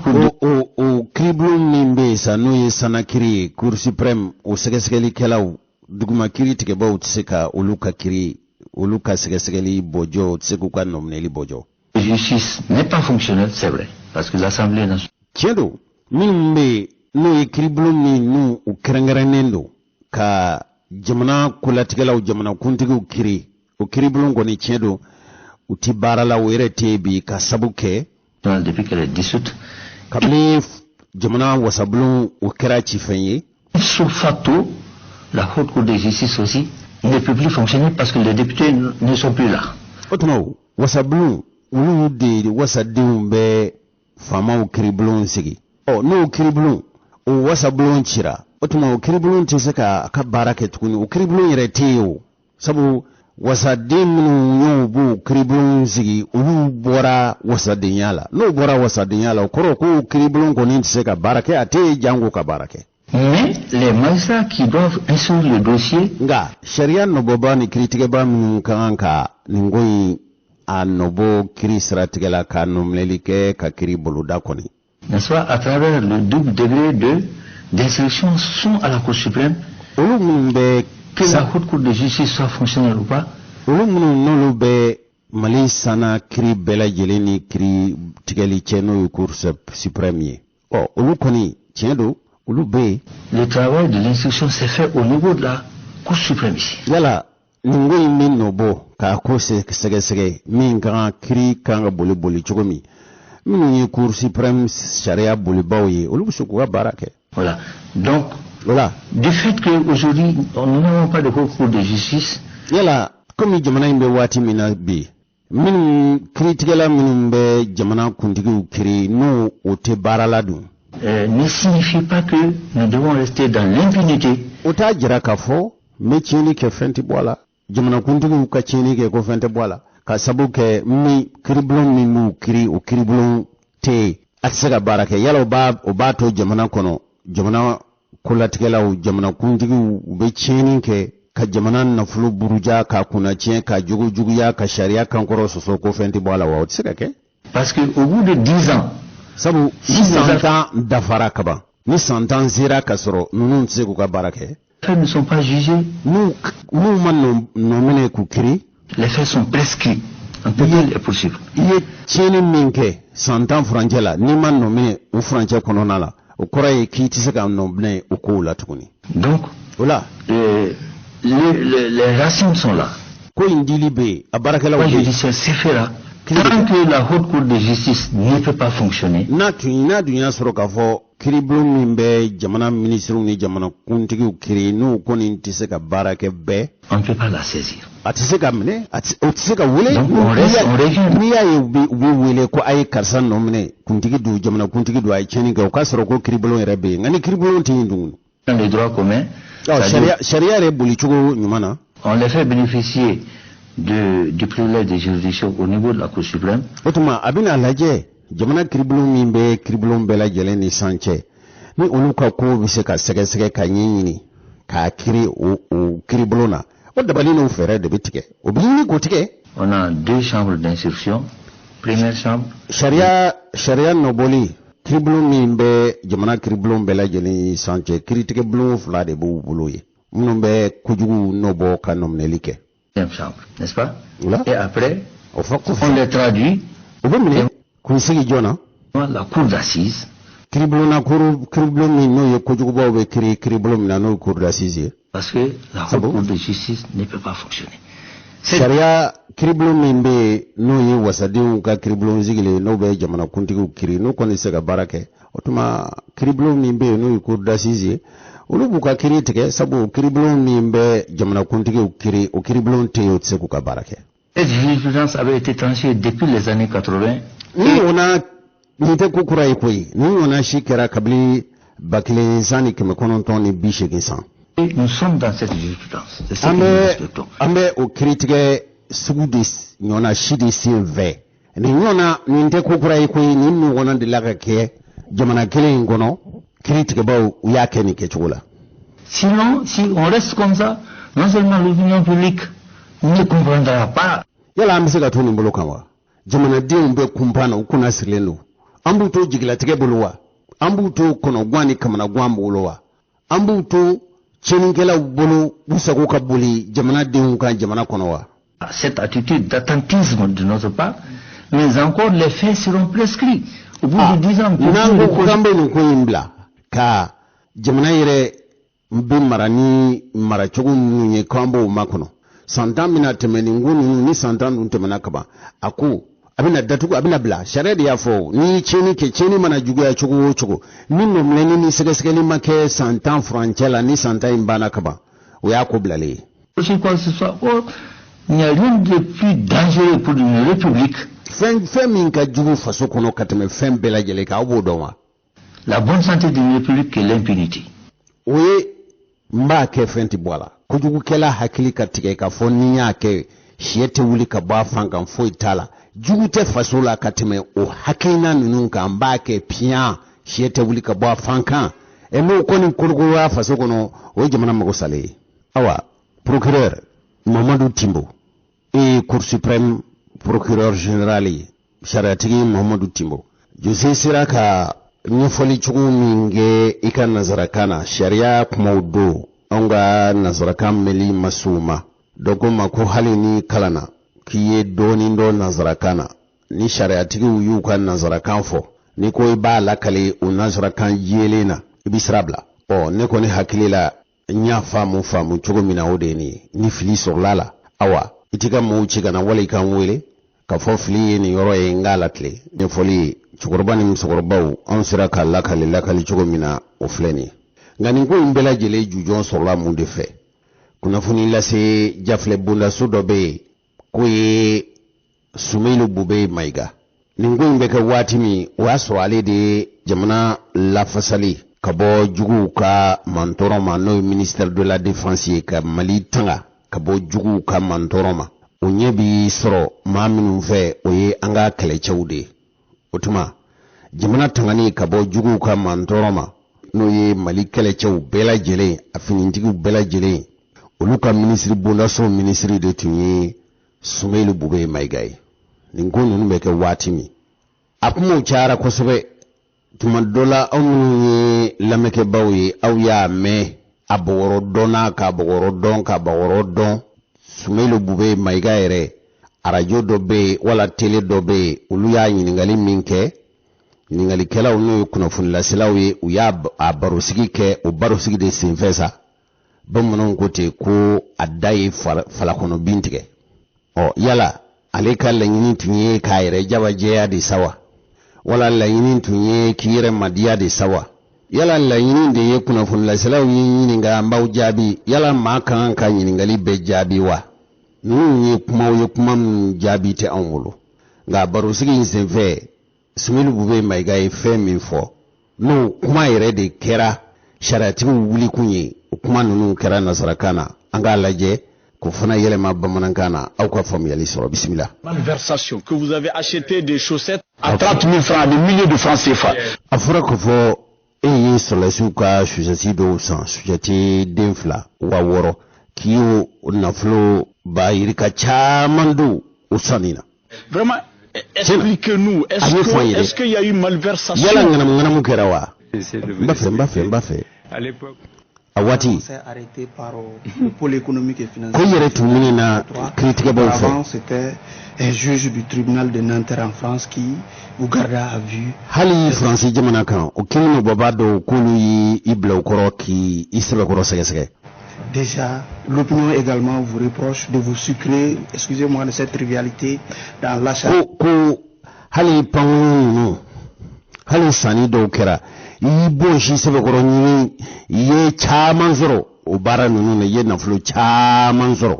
O kiiribulon min bɛ yen sa, n'o ye sanna kiiri ye, Cour suprême, o sɛgɛsɛgɛlikɛlaw, duguma kiiritigɛbaw tɛ se ka olu ka kiiri, olu ka sɛgɛsɛgɛli bɔ jɔ, o tɛ se k'u ka nɔminɛli bɔ jɔ. Justice n'est pas fonctionnelle, c'est vrai, parce que l'Assemblée nationale. Tiɲɛ don, minnu bɛ yen, n'o ye kiiribulon min n'u u kɛrɛnkɛrɛnnen don ka jamana kolatigɛlaw, jamana kuntigiw kiiri, o kiiribulon kɔni, tiɲɛ don, u ti baara la, o yɛrɛ tɛ yen bi, ka sabu kɛ. Depuis qu'elle est dissoute. Kabini jamana wasabulon o kɛra cifɛn ye. Ipso facto, la haute cour de justice aussi ne peut plus fonctionner parce que les députés ne sont plus là. O tuma, wasabulon, olu de wasadenw bɛ faamaw kiiribulon sigi. Ɔ, n'o kiiribulon, o wasabulon cira, o tuma o kiiribulon tɛ se ka a ka baara kɛ tuguni. O kiiribulon yɛrɛ tɛ yen o, sabu wasaden minnu y'o b'o kiiribulon sigi, olu bɔra wasadenya la. N'o bɔra wasadenya la, o kɔrɔ k'o kiiribulon kɔni tɛ se ka baara kɛ, a tɛ yen janko ka baara kɛ. Mais les magistrats qui doivent instruire le dossier. Nka sariya nɔbɔba ni kiiritigɛba minnu ka kan ka nin ko in a nɔbɔ kiiri siratigɛ la, ka nɔminɛli kɛ, ka kiiri boloda kɔni. N'est-ce pas, à travers le double degré de d'instruction sont à la Cour suprême. Olu minnu bɛ. Que la haute cour de justice soit fonctionnelle ou pas. Olu minnu n'olu bɛ Mali sanna kiiri bɛɛ lajɛlen ni kiiri tigɛli cɛ, n'o ye Cour suprême ye, ɔ, olu kɔni, tiɲɛ don, olu bɛ yen. Le travail de l'instruction s'est fait au niveau de la Cour suprême ici. Yala nin ko in bɛ nɔ bɔ k'a ko sɛgɛsɛgɛ min ka kan, kiiri kan ka boli boli cogo min, minnu ye Cour suprême sariya bolibaw ye, olu bɛ se k'u ka baara kɛ. Voilà. Donc, voilà. Du fait qu'aujourd'hui, nous n'avons pas de haute cour de justice. Yala komi jamana in bɛ waati min na bi, minnu kiiritigɛla minnu bɛ jamana kuntigiw kiiri, n'o o tɛ baara la dun. Ne signifie pas que nous devons rester dans l'impunité. O t'a jira k'a fɔ n bɛ tiɲɛni kɛ, fɛn tɛ bɔ a la, jamanakuntigiw ka tiɲɛni kɛ ko fɛn tɛ bɔ a la, ka sabu kɛ min kiiribulon min b'u kiiri, o kiiribulon tɛ yen, a tɛ se ka baara kɛ. Yala o b'a to jamana kɔnɔ, jamana kolatigɛlaw, jamanakuntigiw, u bɛ tiɲɛni kɛ ka jamana nafolo buruja, k'a kunna tiɲɛ, ka jogo juguya, ka sariya kankɔrɔ sɔsɔ, ko fɛn tɛ bɔ a la wa? O tɛ se ka kɛ. Parce que au bout de 10 ans. Sabu ni san 10 dafara kaban, ni san 10 sera ka sɔrɔ ninnu tɛ se k'u ka baara kɛ. Faits ne sont pas jugés. N'u ma nɔ minɛ k'u kiiri. Les faits sont prescrits. On peut pas les poursuivre. I ye tiɲɛni min kɛ san 10 furancɛ la, n'i ma nɔ minɛ o furancɛ kɔnɔna la, o kɔrɔ ye k'i tɛ se ka nɔ minɛ o kow la tuguni. Donc, o la. Les racines sont là. Ko in dili bɛ yen, a baarakɛlaw bɛ yen. Judiciaire se fera. Tant que la haute cour de justice ne peut pas fonctionner. N'a dun y'a sɔrɔ k'a fɔ kiiribulon min bɛ jamana minisiriw ni jamana kuntigiw kiiri, n'o kɔni tɛ se ka baara kɛ bɛɛ. On ne peut pas la saisir. A tɛ se ka minɛ, o tɛ se ka wele. Donc on reste, on revient. N'i y'a ye u bɛ wele ko a ye karisa nɔ minɛ, kuntigi don, jamana kuntigi don, a ye tiɲɛni kɛ, o k'a sɔrɔ ko kiiribulon yɛrɛ bɛ yen. Nka ni kiiribulon tɛ yen dun. Dans le droit commun. Ɔ, sariya yɛrɛ boli cogo ɲuman na. On les fait bénéficier du privilège de juridiction au niveau de la Cour suprême. O tuma a bɛna lajɛ jamana kiribulon min bɛ kiribulon bɛɛ lajɛlen ni san cɛ, ni olu ka ko bɛ se ka sɛgɛsɛgɛ ka ɲɛɲini k'a kiri o kiribulon na, o dabali n'o fɛɛrɛ de bɛ tigɛ, o bɛ ɲini k'o tigɛ. On a deux chambres d'instruction. Première chambre. Sariya nɔbɔli, kiribulon min bɛ jamana kiribulon bɛɛ lajɛlen san cɛ, kiritigɛbulon fila de b'u bolo ye minnu bɛ kojugu nɔbɔ ka nɔminɛli kɛ. Deuxième chambre, n'est-ce pas? Là. Et après, O fɔ kɔfɛ, on les traduit u bɛ minɛ k'u sigi joona la cour d'assises. Kiribulonna, kiribulon min n'o ye kojugubaw bɛ kiri kiribulon min na, n'o ye cour d'assises ye. Parce que la Ah haute bon? cour de justice ne peut pas fonctionner. C'est Sariya kiribulon min bɛ yen, n'o ye wasadenw ka kiribulon sigilen ye, n'o bɛ jamanakuntigiw kiri, n'o kɔni tɛ se ka baara kɛ, o tuma kiribulon min bɛ yen, n'o ye cour d'assises ye, olu b'u ka kiri tigɛ, sabu kiribulon min bɛ jamanakuntigiw kiri, o kiribulon tɛ yen, o tɛ se k'u ka baara kɛ. Cette jurisprudence avait été tranchée depuis les années 80. Ni ɲɔgɔnna nin tɛ ko kura ye koyi, ni ɲɔgɔnna si kɛra kabini 1980 san. Et nous sommes dans cette jurisprudence. C'est ce que An nous bɛ respectons. An bɛ o kiritigɛ sugu de ɲɔgɔnna si de sen fɛ. Nin ɲɔgɔnna nin tɛ ko kura ye koyi, nin ɲɔgɔnna delila ka kɛ jamana kelen in kɔnɔ, kiritigɛbaw u y'a kɛ nin kɛcogo la. Sinon, si on reste comme ça, non seulement l'opinion publique ne comprendra pas Yala an bɛ se ka to nin bolo kan wa? Jamanadenw bɛ kunpan na, u kunna sirilen don. An b'u to jigilatigɛ bolo wa? An b'u to kɔnɔguwan ni kamanaguwan bolo wa? An b'u to tiɲɛnikɛlaw bolo u sago ka boli jamanadenw kan jamana kɔnɔ wa? Cette attitude d'attentisme de notre part, mais encore les faits seront prescrits. Au bout de 10 ans, N'an ko k'an bɛ nin ko in bila ka jamana yɛrɛ bɛ mara ni maracogo minnu ye, k'an b'o makɔnɔ, san 10 bɛna tɛmɛ, nin ko ninnu ni san 10 dun tɛmɛna kaban, a ko a bɛna datugu, a bɛna bila. Sariya de y'a fɔ, n'i ye tiɲɛni kɛ, tiɲɛni mana juguya cogo o cogo, ni nɔminɛni ni sɛgɛsɛgɛli ma kɛ san 10 furancɛ la, ni san 10 in banna kaban, o y'a ko bilalen ye. Sur quoi que ce soit. Or, il n'y a rien de plus dangereux pour une république. Fɛn min ka jugu faso kɔnɔ ka tɛmɛ fɛn bɛɛ lajɛlen kan, aw b'o dɔn wa? La bonne santé d'une république que l'impunité. O ye n b'a kɛ, fɛn tɛ bɔ a la. Kojugukɛla hakili ka tigɛ k'a fɔ ni n y'a kɛ, sɛ tɛ wuli ka bɔ a fan kan, foyi t'a la. Jugu tɛ faso la ka tɛmɛ o hakilina ninnu kan, n b'a kɛ piyan, sɛ tɛ wuli ka bɔ a fan kan. Ɛ, n'o kɔni kolokolola faso kɔnɔ, o ye jamana mago salen ye. Awa, procureur Mamadu Timbo, e ye Cour suprême procureur général ye, sariyatigi Mamadu Timbo Jose sera ka ɲɛfɔli cogo min kɛ i ka nansarakan na, sariya kumaw don, anw ka nansarakan mɛnli ma se o ma. Dɔ ko ma ko hali ni kalanna k'i ye dɔɔnin dɔn nansarakan na, ni sariyatigiw y'u ka nansarakan fɔ, n'i ko i b'a lakale o nansarakan jɛlen na, i bɛ sira bila. Ɔ, ne kɔni hakili la, n y'a faamu faamu cogo min na, o de ye nin ye. Ni fili sɔrɔla la, awa, i t'i ka mɔgɔw ci ka na, wala i ka n wele k'a fɔ fili ye nin yɔrɔ ye, n k'a latile. Ɲɛfɔli ye, cɛkɔrɔba ni musokɔrɔbaw, anw sera k'a lakale lakali cogo min na, o filɛ nin ye. Nka nin ko in bɛɛ lajɛlen jujɔn sɔrɔla mun de fɛ? Kunnafoni lase jafilɛ bondaso dɔ bɛ yen k'o ye Sumeyilu Bube Mayiga. Nin ko in bɛ kɛ waati min, o y'a sɔrɔ ale de ye jamana lafasali ka bɔ juguw ka mantɔɔrɔ ma, n'o ye ministère de la défense ye, ka Mali tanga ka bɔ juguw ka mantɔɔrɔ ma. O ɲɛ bi sɔrɔ maa minnu fɛ, o ye an ka kɛlɛcɛw de ye. O tuma jamana tangani ka bɔ juguw ka mantɔɔrɔ ma, n'o ye Mali kɛlɛcɛw bɛɛ lajɛlen, a finitigiw bɛɛ lajɛlen, olu ka minisiri bondaso minisiri de tun ye Sumeyilu Bube Mayiga ye. Nin ko ninnu bɛ kɛ waati min, a kumaw cayara kosɛbɛ. Tuma dɔ la, aw minnu ye lamɛnkɛbaw ye, aw y'a mɛn a bɔgɔrɔ dɔnna ka bɔgɔrɔ dɔn ka bɔgɔrɔ dɔn. Sumeyilu Bube Mayiga yɛrɛ, arajo dɔ bɛ yen wala tele dɔ bɛ yen, olu y'a ɲininkali min kɛ, ɲininkalikɛlaw n'o ye kunnafonilaselaw ye, u y'a a barosigi kɛ. O barosigi de senfɛ sa, bamananw ko ten ko a da ye falakɔnɔ bin tigɛ. Ɔ, yala ale ka laɲini tun ye k'a yɛrɛ jabajɛya de sa wa, wala laɲini tun ye k'i yɛrɛ madiya de sa wa? Yala laɲini de ye kunnafonilaselaw ye ɲininka, an b'aw jaabi? Yala maa ka kan ka ɲininkali bɛɛ jaabi wa? Ninnu ye kumaw ye, kuma minnu jaabi tɛ anw bolo. Nka barosigi in senfɛ, Sumeyilu Bube Mayiga ye fɛn min fɔ, n'o kuma yɛrɛ de kɛra sariyatigiw wulikun ye, o kuma ninnu kɛra nasarakan na. An k'a lajɛ K'o fana yɛlɛma bamanankan na, aw ka faamuyali sɔrɔ. Bisimila. Malversation, que vous avez acheté des chaussettes à 30 000 francs, des milliers de francs CFA. A fɔra k'a fɔ e ye sɔrɔdasiw ka chaussettes dɔw san, chaussette den fila 6000, k'i y'o nafolo ba yirika caman don o sanni na. Vraiment, expliquez-nous, est-ce qu'il y a eu malversation? Yala ŋanamu ŋanamu kɛra wa? N b'a fɛ, n b'a fɛ, n b'a fɛ. A waati ko yɛrɛ tun minɛ na kiiritigɛbaw fɛ. C'était un juge du tribunal de Nanterre en France qui vous garda à vue. Hali Faransi jamana kan, o kiiri dɔw k'olu y'i bila u kɔrɔ k'i sɛbɛkɔrɔ sɛgɛsɛgɛ. Déjà, l'opinion également vous reproche de vous sucrer, excusez-moi de cette trivialité, dans l'achat. Ko hali pankuru ninnu, hali sanni dɔw kɛra, i y'i bɔsi sɛbɛkɔrɔ ɲini, i ye caman sɔrɔ o baara ninnu na, i ye nafolo caman sɔrɔ.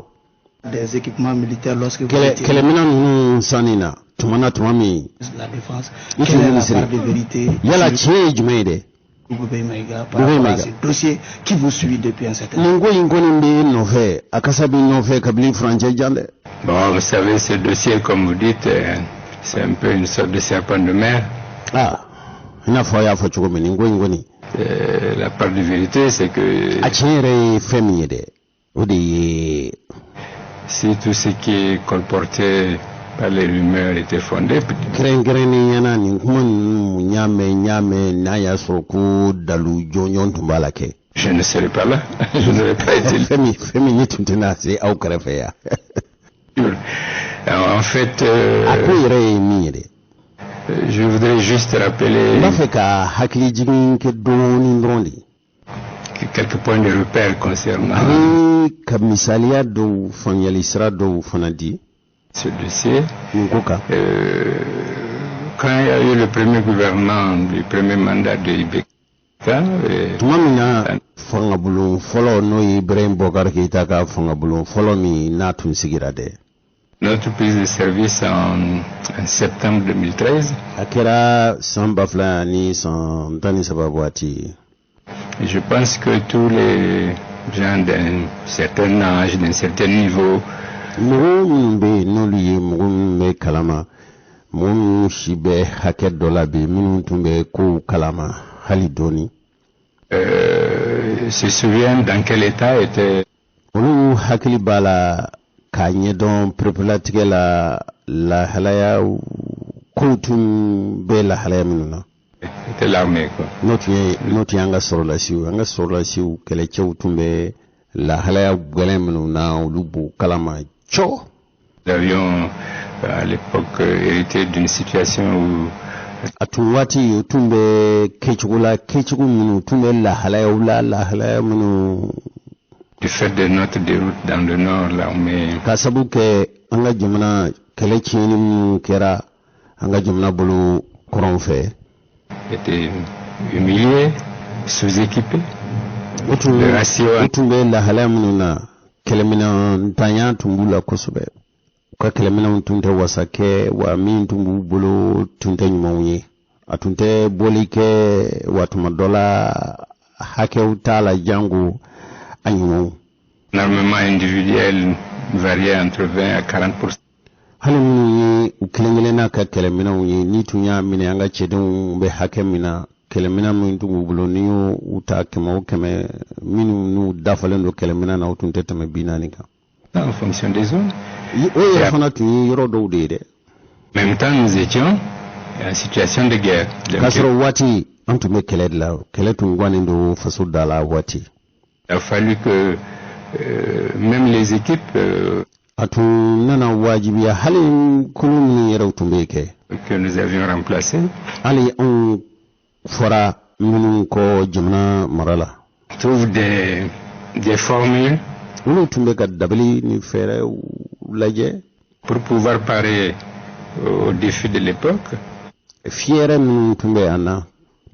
Des équipements militaires lorsque vous étiez. Kɛlɛminɛn ninnu sanni na tuma na, tuma min La défense. i tun Quelle est la minisiri. part de vérité? Yala tiɲɛ ye jumɛn ye dɛ? Boubèye Maïga, par Boubèye rapport à Maïga. ce dossier qui vous suit depuis un certain temps. Nin ko in kɔni bɛ nɔfɛ, a kasa bɛ nɔfɛ kabini furancɛ jan dɛ. Bon, vous savez, ce dossier, comme vous dites, c'est un peu une sorte de serpent de mer. Aa, i n'a fɔ a y'a fɔ cogo min, nin ko in kɔni. La part de vérité, c'est que A tiɲɛ yɛrɛ ye fɛn min ye dɛ, o de ye. si tout ce qui est colporté par les rumeurs était fondé, Kɛrɛnkɛrɛnnenya na, nin kuma ninnu, n y'a mɛn, n y'a mɛn, n'a y'a sɔrɔ ko dalu jɔnjɔn tun b'a la kɛ. je ne serais pas là. Je n'aurais pas été Fɛn min ne tun tɛna se aw kɛrɛfɛ yan. libre. En fait, A ko yɛrɛ ye min ye dɛ. je voudrais juste rappeler N b'a fɛ ka hakili jigin kɛ dɔɔnin dɔrɔn de. quelques points de repère concernant Ani ka misaliya dɔw, faamuyali sira dɔw fana di ce dossier. nin ko kan. Quand il y a eu le premier gouvernement du premier mandat de IBK, Tuma min na fangabulon fɔlɔ, n'o ye Ibrahim Bɔkari Keyita ka fangabulon fɔlɔ min n'a tun sigira dɛ. notre prise de service en septembre 2013, A kɛra san 2013 waati. et je pense que tous les gens d'un certain âge, d'un certain niveau, Mɔgɔ minnu bɛ yen, n'olu ye mɔgɔ minnu bɛ kalama, mɔgɔ minnu si bɛ hakɛ dɔ la bi, minnu tun bɛ kow kalama hali dɔɔni, se souviennent dans quel état était olu hakili b'a la k'a ɲɛdɔn perepelatigɛ la, lahalaya kow tun bɛ lahalaya minnu na. était l'armée, quoi. N'o tun ye an ka sɔrɔlasiw, an ka sɔrɔlasiw kɛlɛcɛw tun bɛ lahalaya gɛlɛn minnu na, olu b'o kalama cɔ. Nous avions à l'époque hérité d'une situation où A tun waati, o tun bɛ kɛcogo la, kɛcogo minnu tun bɛ lahalayaw la, lahalaya minnu du fait de notre déroute dans le nord, l'armée ka sabu kɛ an ka jamana kɛlɛ tiɲɛni minnu kɛra an ka jamana bolo kɔrɔn fɛ, était humiliée, sous-équipée. O tun Le ratio o tun bɛ lahalaya minnu na, kɛlɛminɛntanya tun b'u la kosɛbɛ, u ka kɛlɛminɛnw tun tɛ wasa kɛ wa, min tun b'u bolo tun tɛ ɲumanw ye, a tun tɛ bɔli kɛ wa, tuma dɔ la hakɛw t'a la jango a ɲumanw. L'armement individuel variait entre 20 à 40. Hali minnu ye u kelen kelenna ka kɛlɛminɛnw ye, n'i tun y'a minɛ an ka cɛdenw bɛ hakɛ min na, kɛlɛminɛn min tun b'u bolo, n'i y'o u ta kɛmɛ o kɛmɛ, minnu n'u dafalen don kɛlɛminɛn na, o tun tɛ tɛmɛ 40 kan. En fonction des zones. O yɛrɛ fana tun ye yɔrɔ dɔw de ye dɛ. En même temps, nous étions en situation de guerre. Donc, K'a sɔrɔ waati an tun bɛ kɛlɛ de la, kɛlɛ tun gannen don faso da la waati. Il a fallu que même les équipes A tun nana wajibiya hali kulu minnu yɛrɛw tun bɛ kɛ, que nous avions remplacées hali anw fɔra minnu kɔ jamana mara la, trouvent des formules olu tun bɛ ka dabali ni fɛɛrɛw lajɛ pour pouvoir parer aux défis de l'époque. Fiyɛrɛ minnu tun bɛ an na,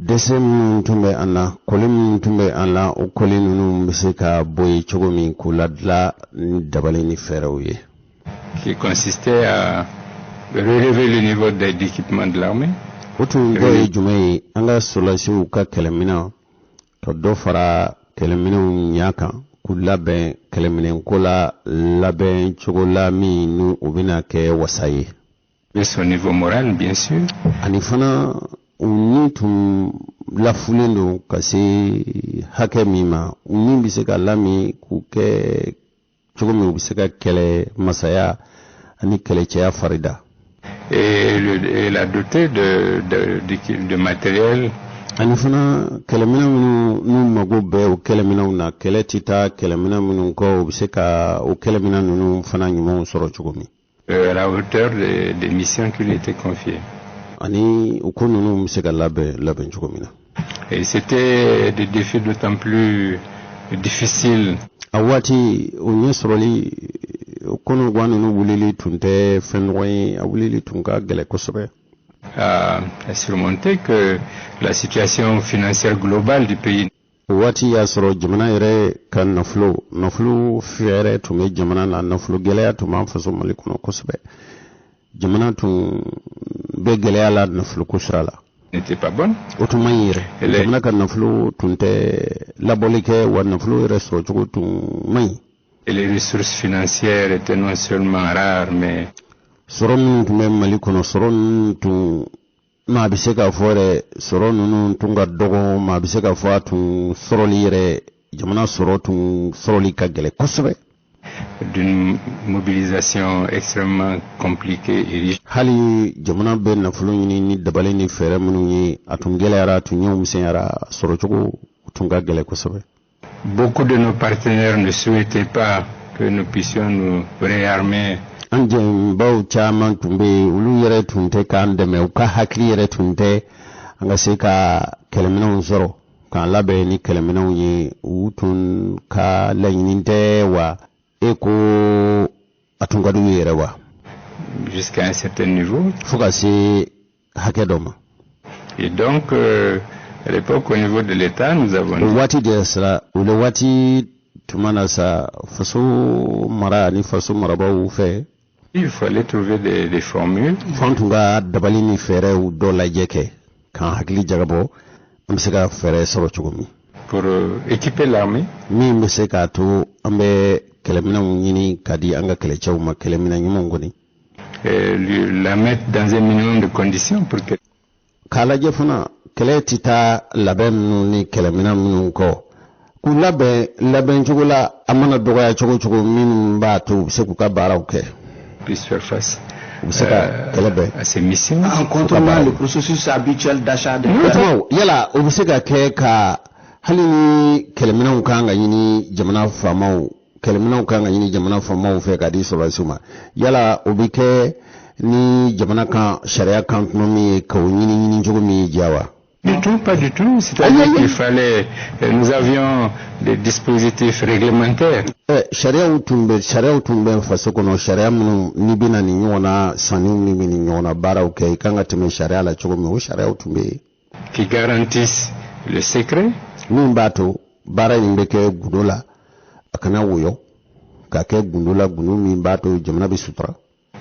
dɛsɛ minnu tun bɛ an na, kɔli minnu tun bɛ an na, o kɔli ninnu bɛ se ka bɔ yen cogo min, k'u ladila ni dabali ni fɛɛrɛw ye. Qui consistait à relever le niveau d'équipement de l'armée, O tun dɔ ye jumɛn ye? An ka sɔrɔdasiw ka kɛlɛminɛn, ka dɔ fara kɛlɛminɛnw ɲɛ kan, K'u labɛn kɛlɛminɛnko la, labɛn cogo la min ni o bɛna kɛ wasa ye. Et son niveau moral, bien sûr. Ani fana, u ni tun lafulen don ka se hakɛ min ma, u ni bɛ se ka lamin k'u kɛ cogo min, u bɛ se ka kɛlɛ masaya ani kɛlɛcɛya farida. Et la doter de matériel. Ani fana, kɛlɛminɛ minnu n'u mago bɛ o kɛlɛminɛw na, kɛlɛ tɛ taa kɛlɛminɛ minnu kɔ, u bɛ se ka o kɛlɛminɛ ninnu fana ɲumanw sɔrɔ cogo min. À la hauteur des missions qui lui étaient confiées. Ani u ko ninnu bɛ se ka labɛn labɛn cogo min na. Et c'était des défis d'autant plus difficiles. A waati, o ɲɛ sɔrɔli, o kɔnɔguwan ninnu wulili tun tɛ fɛn nɔgɔ ye, a wulili tun ka gɛlɛn kosɛbɛ. À surmonter que la situation financière globale du pays. O waati y'a sɔrɔ jamana yɛrɛ ka nafolo fɛɛrɛ tun bɛ jamana na, nafolo gɛlɛya tun b'an faso Mali kɔnɔ kosɛbɛ. Jamana tun bɛ gɛlɛya la nafoloko sira la. N'était pas bonne. O tun man ɲi yɛrɛ. Jamana ka nafolo tun tɛ labɔli kɛ, wa nafolo yɛrɛ sɔrɔcogo tun man ɲi. Et les ressources financières étaient non seulement rares, mais Sɔrɔ minnu tun bɛ Mali kɔnɔ, sɔrɔ ninnu tun, maa bɛ se k'a fɔ yɛrɛ, sɔrɔ ninnu tun ka dɔgɔ, maa bɛ se k'a fɔ a tun sɔrɔli yɛrɛ, jamana sɔrɔ tun sɔrɔli ka gɛlɛn kosɛbɛ. d'une mobilisation extrêmement compliquée et riche. Hali jamana bɛ nafolo ɲini ni dabali ni fɛɛrɛ minnu ye, a tun gɛlɛyara, a tun ɲɛw misɛnyara, sɔrɔcogo tun ka gɛlɛn kosɛbɛ. Beaucoup de nos partenaires ne souhaitaient pas que nous puissions nous réarmer. An jɛnbaw caman tun bɛ yen, olu yɛrɛ tun tɛ k'an dɛmɛ, u ka hakili yɛrɛ tun tɛ an ka se ka kɛlɛminɛnw sɔrɔ k'an labɛn ni kɛlɛminɛnw ye. U tun ka laɲini tɛ wa, e ko a tun ka d'u ye yɛrɛ wa. Jusqu'à un certain niveau. Fo ka se hakɛ dɔ ma. Et donc, à l'époque, au niveau de l'État, nous avons O waati de sera, o le waati tuma na sa, faso mara ani faso marabaaw fɛ, il fallait trouver des formules. F'an tun ka dabali ni fɛɛrɛw dɔ lajɛ kɛ k'an hakili jagabɔ, an bɛ se ka fɛɛrɛ sɔrɔ cogo min pour équiper l'armée. min bɛ se k'a to an bɛ kɛlɛminɛnw ɲini ka di an ka kɛlɛcɛw ma, kɛlɛminɛ ɲumanw kɔni. Et la mettre dans un minimum de conditions pour que K'a lajɛ fana, kɛlɛ tɛ taa labɛn minnu ni kɛlɛminɛ minnu kɔ, k'u labɛn labɛn cogo la, a mana dɔgɔya cogo o cogo, minnu b'a to u bɛ se k'u ka baaraw kɛ, puisse faire face u bɛ se ka kɛlɛ bɛn. à ces missions. En contournant le processus habituel d'achat des O tuma, yala o bɛ se ka kɛ ka, hali ni kɛlɛminɛnw kan ka ɲini jamana faamaw, kɛlɛminɛnw kan ka ɲini jamana faamaw fɛ ka di sɔrɔdasiw ma, yala o bɛ kɛ ni jamana kan sariya kan tuma min ye, k'o ɲini ɲini cogo min ye diya wa? Du tout, pas du tout. C'est-à-dire qu'il fallait, nous avions des dispositifs réglementaires. Ɛ sariyaw tun bɛ sariyaw tun bɛ faso kɔnɔ, sariya minnu n'i bɛna nin ɲɔgɔnna sanniw ni bɛ nin ɲɔgɔnna baaraw kɛ, i kan ka tɛmɛ sariya la cogo min, o sariyaw tun bɛ yen. Qui garantissent le secret. Min b'a to baara in bɛ kɛ gundo la, a kana woyɔ, ka kɛ gundo la, gundo min b'a to jamana bɛ sutura.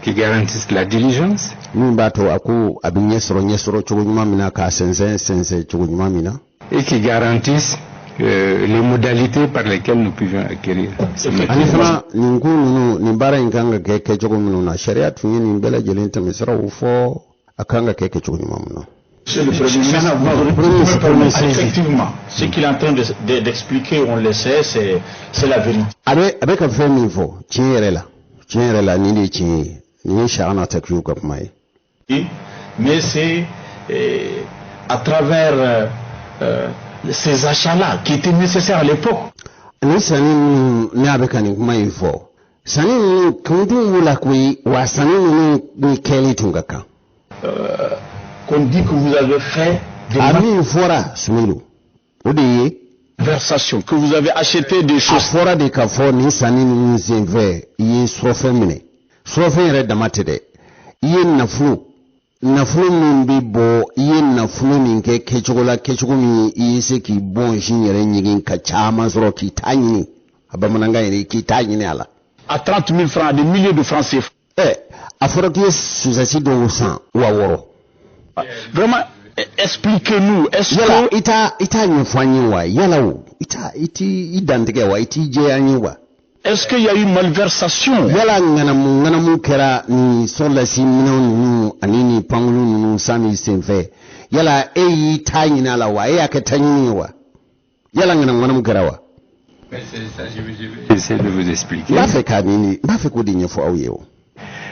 Qui garantissent la diligence. Min b'a to a ko a bɛ ɲɛ sɔrɔ cogo ɲuman min na, k'a sɛnsɛn sɛnsɛn cogo ɲuman min na. Et qui garantissent les modalités par lesquelles nous pouvions acquérir ces Ani matériels. fana, nin ko ninnu, nin baara in kan ka kɛ kɛcogo minnu na, sariya tun ye nin bɛɛ lajɛlen tɛmɛsiraw fɔ, a kan ka kɛ kɛcogo ɲuman min na. Monsieur le Premier ministre, Premier ministre, Premier ministre. Effectivement, ce qu'il est en train d'expliquer, on le sait, c'est la vérité. A bɛ ka fɛn min fɔ, tiɲɛ yɛrɛ la, tiɲɛ yɛrɛ la, nin de ye tiɲɛ ye, nin ye Cheikhana Takiou ka kuma ye. Mais c'est à travers ces achats-là qui étaient nécessaires à l'époque. Nin sanni minnu ne a bɛ ka nin kuma in fɔ, sanni ninnu kun tun b'u la koyi, wa sanni ninnu ni kɛli tun ka kan. Qu'on dit que vous avez fait des A min fɔra, Sumeyilu, o de ye malversations, que vous avez acheté des a choses. fɔra de k'a fɔ nin sanni ninnu senfɛ, i ye surɔfɛn minɛ, surɔfɛn yɛrɛ dama tɛ dɛ, i ye nafolo min bɛ bɔ, i ye nafolo nin kɛ kɛcogo la, kɛcogo min i ye se k'i bɔn si yɛrɛ ɲigin ka caman sɔrɔ, k'i ta ɲini, a bamanankan yɛrɛ, k'i ta ɲini a la. À 30 000 francs, des milliers de francs CFA. Ɛ, a fɔra k'i ye susasi dɔw san 6000. Vraiment, Expliquez-nous, est-ce Yala que i t'a ɲɛfɔ an ye wa? Yala o, i t'a i t'i i dantigɛ wa? I t'i jɛya an ye wa? Est-ce qu'il y a eu malversation? Yala ŋanamu ŋanamu kɛra nin sɔrɔdasi minɛnw ninnu ani nin pankulu ninnu san ni senfɛ? Yala e y'i ta ɲini a la wa? E y'a kɛ ta ɲini ye wa? Yala ŋanamu ŋanamu kɛra wa? Mais c'est ça, je vais essayer de vous expliquer. N b'a fɛ k'a nin n b'a fɛ k'o de ɲɛfɔ aw ye o.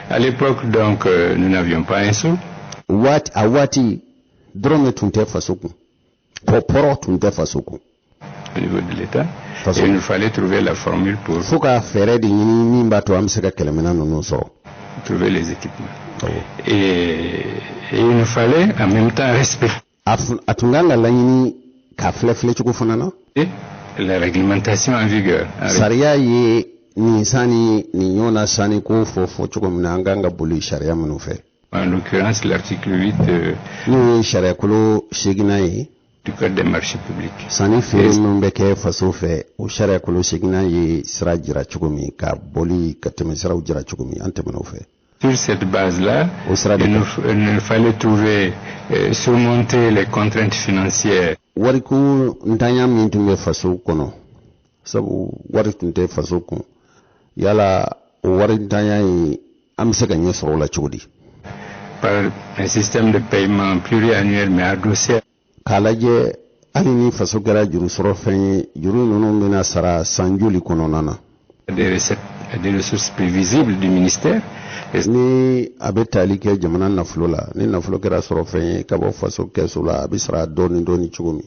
À l'époque, donc, nous n'avions pas un sou. Waati a waati, dɔrɔmɛ tun tɛ faso kun, pɔpɔrɔ tun tɛ faso kun. Au niveau de l'État. Faso. Et il nous fallait trouver la formule pour Fo ka fɛɛrɛ de ɲini min b'a to an bɛ se ka kɛlɛminɛn ninnu sɔrɔ. Trouver les équipements. Et il nous fallait en même temps respecter A tun kan ka laɲini ka filɛ filɛ cogo fana na. La réglementation en vigueur. En Sariya ye nin sanni nin ɲɔgɔnna sanni ko fɔ fɔ cogo min na, an kan ka boli sariya minnu fɛ. En l'occurrence, l'article 8 N'o ye sariyakolo seginna ye. Du Code des marchés publics. Sanni feere minnu bɛ kɛ faso fɛ, o sariyakolo seginna ye sira jira cogo min, ka boli ka tɛmɛ siraw jira cogo min, an tɛmɛn'o fɛ. Sur cette base-là, O sira de il kan. nous fallait trouver, surmonter les contraintes financières Wariko ntanya min tun bɛ faso kɔnɔ, sabu wari tun tɛ faso kun, yala o wari ntanya in, an bɛ se ka ɲɛ sɔrɔ o la cogo di? Par un système de paiement pluriannuel mais adossé K'a lajɛ, hali ni faso kɛra juru sɔrɔ fɛn ye, juru ninnu bɛna sara san joli kɔnɔna na? À des recettes, à des ressources prévisibles du ministère. Et Ni a bɛ tali kɛ jamana nafolo la, ni nafolo kɛra sɔrɔ fɛn ye ka bɔ faso kɛso la, a bɛ sara dɔɔni dɔɔni cogo min.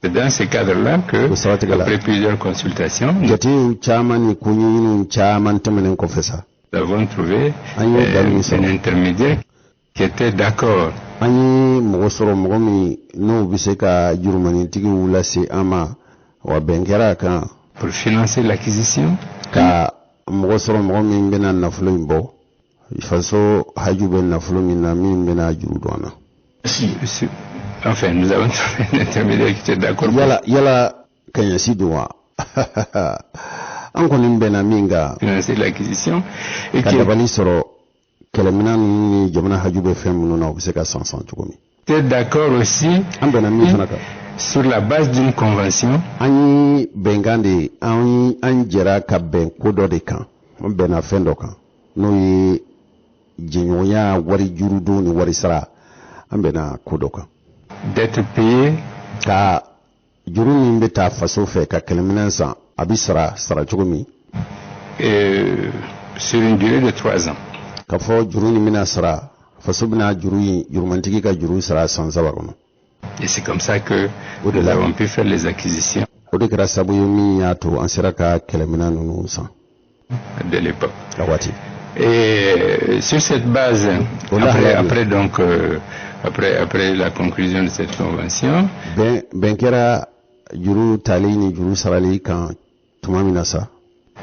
C'est dans ce cadre-là que, O siratigɛ la, après plusieurs consultations, nous jatew caman ni koɲɛɲiniw caman tɛmɛnen kɔfɛ sa, avons trouvé an ye dalu min un sɔrɔ, intermédiaire qui était d'accord an ye mɔgɔ sɔrɔ, mɔgɔ min n'o bɛ se ka jurumanitigiw lase an ma wa, bɛn kɛra a kan pour financer l'acquisition ka mɔgɔ sɔrɔ, mɔgɔ min bɛna nafolo in bɔ, faso haju bɛ nafolo min na, min bɛna juru don an na. Enfin, nous avons trouvé un intermédiaire qui était d'accord pour Yala yala kaɲasi don wa? An kɔni bɛnna min kan financer l'acquisition et ka qui dabali sɔrɔ kɛlɛminɛn ninnu ni jamana haju bɛ fɛn minnu na, u bɛ se ka san san cogo min. Était d'accord aussi An bɛnna min fana kan, sur la base d'une convention an ye bɛnkan de, an ye an jɛra ka bɛn ko dɔ de kan, an bɛnna fɛn dɔ kan, n'o ye jɛɲɔgɔnya wari jurudon ni wari sara, an bɛnna ko dɔ kan d'être payé ka juru min bɛ taa faso fɛ ka kɛlɛminɛn san, a bɛ sara sara cogo min sur une durée de 3 ans. Ka fɔ juru nin bɛna sara, faso bɛna juru in, jurumantigi ka juru sara san 3 kɔnɔ. Et c'est comme ça que Au nous delà. Avons pu faire les acquisitions O de kɛra sababu ye min y'a to an sera ka kɛlɛminɛn ninnu san de l'époque. a waati. Et sur cette base, Au delà, après, là, après donc, après la conclusion de cette convention, Bɛn kɛra juru tali ni juru sarali kan tuma min na sa,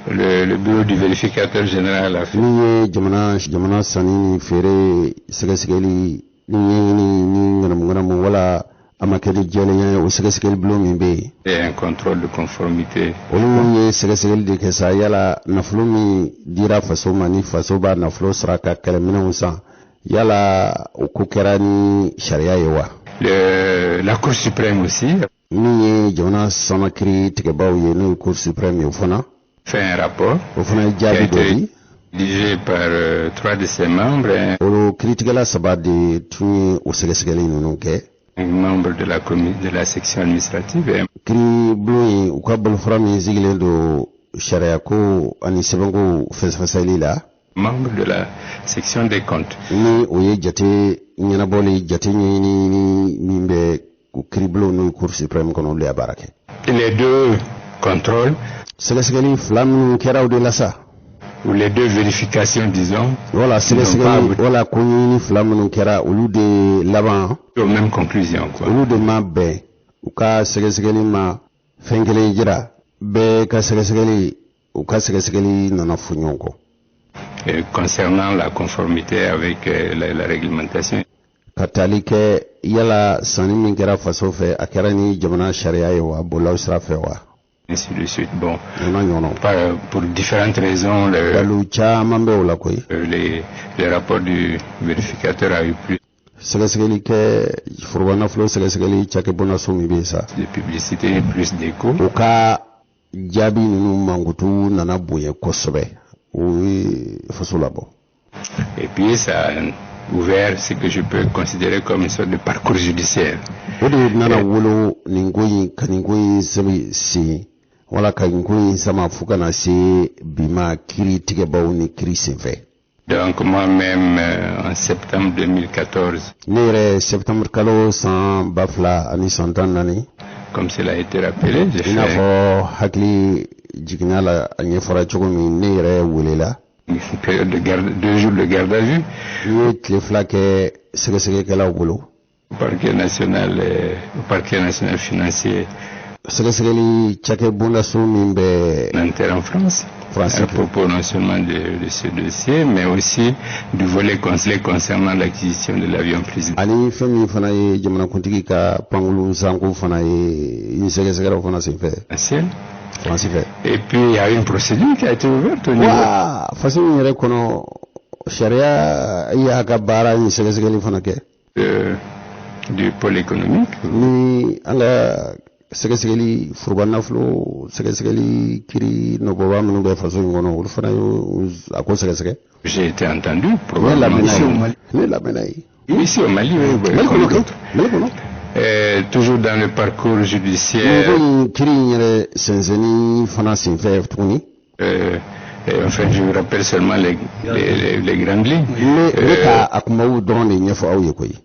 le bureau du vérificateur général a fait min ye jamana sanni ni feere sɛgɛsɛgɛli ni ɲɛɲini ni ŋanamu ŋanamu wala a ma kɛ ni jɛlenya ye, o sɛgɛsɛgɛli bulon min bɛ yen, un contrôle de conformité olu ye sɛgɛsɛgɛli de kɛ sa, yala nafolo min dira faso ma, ni faso b'a nafolo sara ka kɛlɛminɛnw san, yala o ko kɛra ni sariya ye wa? La Cour suprême aussi Min ye jamana sama kiiri tigɛbaw ye, n'o ye Cour suprême ye, o fana fait un rapport o fana ye jaabi dɔ di. Rédigé par trois de ses membres, un Olu kiiritigɛla saba de tun ye o sɛgɛsɛgɛli ninnu kɛ. Membre de la section administrative et un Kiiri bulon in, u ka bolofara min sigilen don sariyako ani sɛbɛnko fɛsɛfɛsɛli la, membre de la section des comptes. Ni o ye jate ɲɛnabɔli, jate ɲɛɲini ni min bɛ kiiribulon, n'o ye Cour suprême kɔnɔ, olu de y'a baara kɛ. Et les deux contrôles, Sɛgɛsɛgɛli fila minnu kɛra o de la sa, ou les deux vérifications, disons, wala sɛgɛsɛgɛli pas wala koɲɛɲini fila minnu kɛra, olu de laban aux mêmes conclusions, quoi. Olu de ma bɛn, u ka sɛgɛsɛgɛli ma fɛn kelen jira, bɛɛ ka sɛgɛsɛgɛli, u ka sɛgɛsɛgɛli nana fo ɲɔgɔn kɔ. Concernant la conformité avec la réglementation. Ka tali kɛ yala sanni min kɛra faso fɛ, a kɛra ni jamana sariya ye wa, bolilaw sira fɛ wa, Ainsi de suite. Bon, o n'a ɲɔgɔnnaw. Pour différentes raisons, Dalu caman bɛ o la koyi. Les rapports du vérificateur a eu plus Sɛgɛsɛgɛli kɛ, foroba nafolo sɛgɛsɛgɛli cakɛbonnaso min bɛ yen sa, de publicité plus d'écho. O ka jaabi ninnu mankutu nana bonya kosɛbɛ, o ye faso labɔ. Et puis ça a ouvert ce que je peux considérer comme une sorte de parcours judiciaire. O de nana wolo nin ko in ka nin ko in sɛbɛn sen wala ka nin ko in sama fo ka na se bi ma, kiiri tigɛbaw ni kiiri senfɛ. Donc moi-même, en septembre 2014, Ne yɛrɛ, septembre kalo san 2014, comme cela a été rappelé, j'ai i n'a fait fɔ hakili jiginna la, a ɲɛfɔra cogo min, ne yɛrɛ welela. une période de garde, 2 jours de garde à vue N ye tile 2 kɛ sɛgɛsɛgɛkɛlaw bolo au parquet national financier sɛgɛsɛgɛli cakɛ bondaso min bɛ Nanterre en France, France. À propos non seulement de ce dossier, mais aussi du volet conseil concernant l'acquisition de l'avion présidentiel. Ani fɛn min fana ye jamanakuntigi ka pankurun sanko fana ye, n sɛgɛsɛgɛraw fana senfɛ Faransi fɛ. Et puis il y a une procédure qui a été ouverte au niveau Wa faso min yɛrɛ kɔnɔ, sariya y'a ka baara in sɛgɛsɛgɛli fana kɛ du pôle économique. Ni an ka sɛgɛsɛgɛli, foroba nafolo sɛgɛsɛgɛli kiri nɔbɔba minnu bɛ faso in kɔnɔ, olu fana y'o a ko sɛgɛsɛgɛ. J'ai été entendu, Ne probablement. lamɛnna yen, ne lamɛnna yen. Ici au Mali, oui, Mali comme kɔnɔ kɛ, d'autres. Mali kɔnɔ. Toujours dans le parcours Nin judiciaire, ko in, kiri in yɛrɛ sɛnsɛnni fana senfɛ tuguni, et enfin, je vous rappelle seulement les grandes lignes. Ne bɛ ka a kumaw dɔrɔn de ɲɛfɔ aw ye koyi.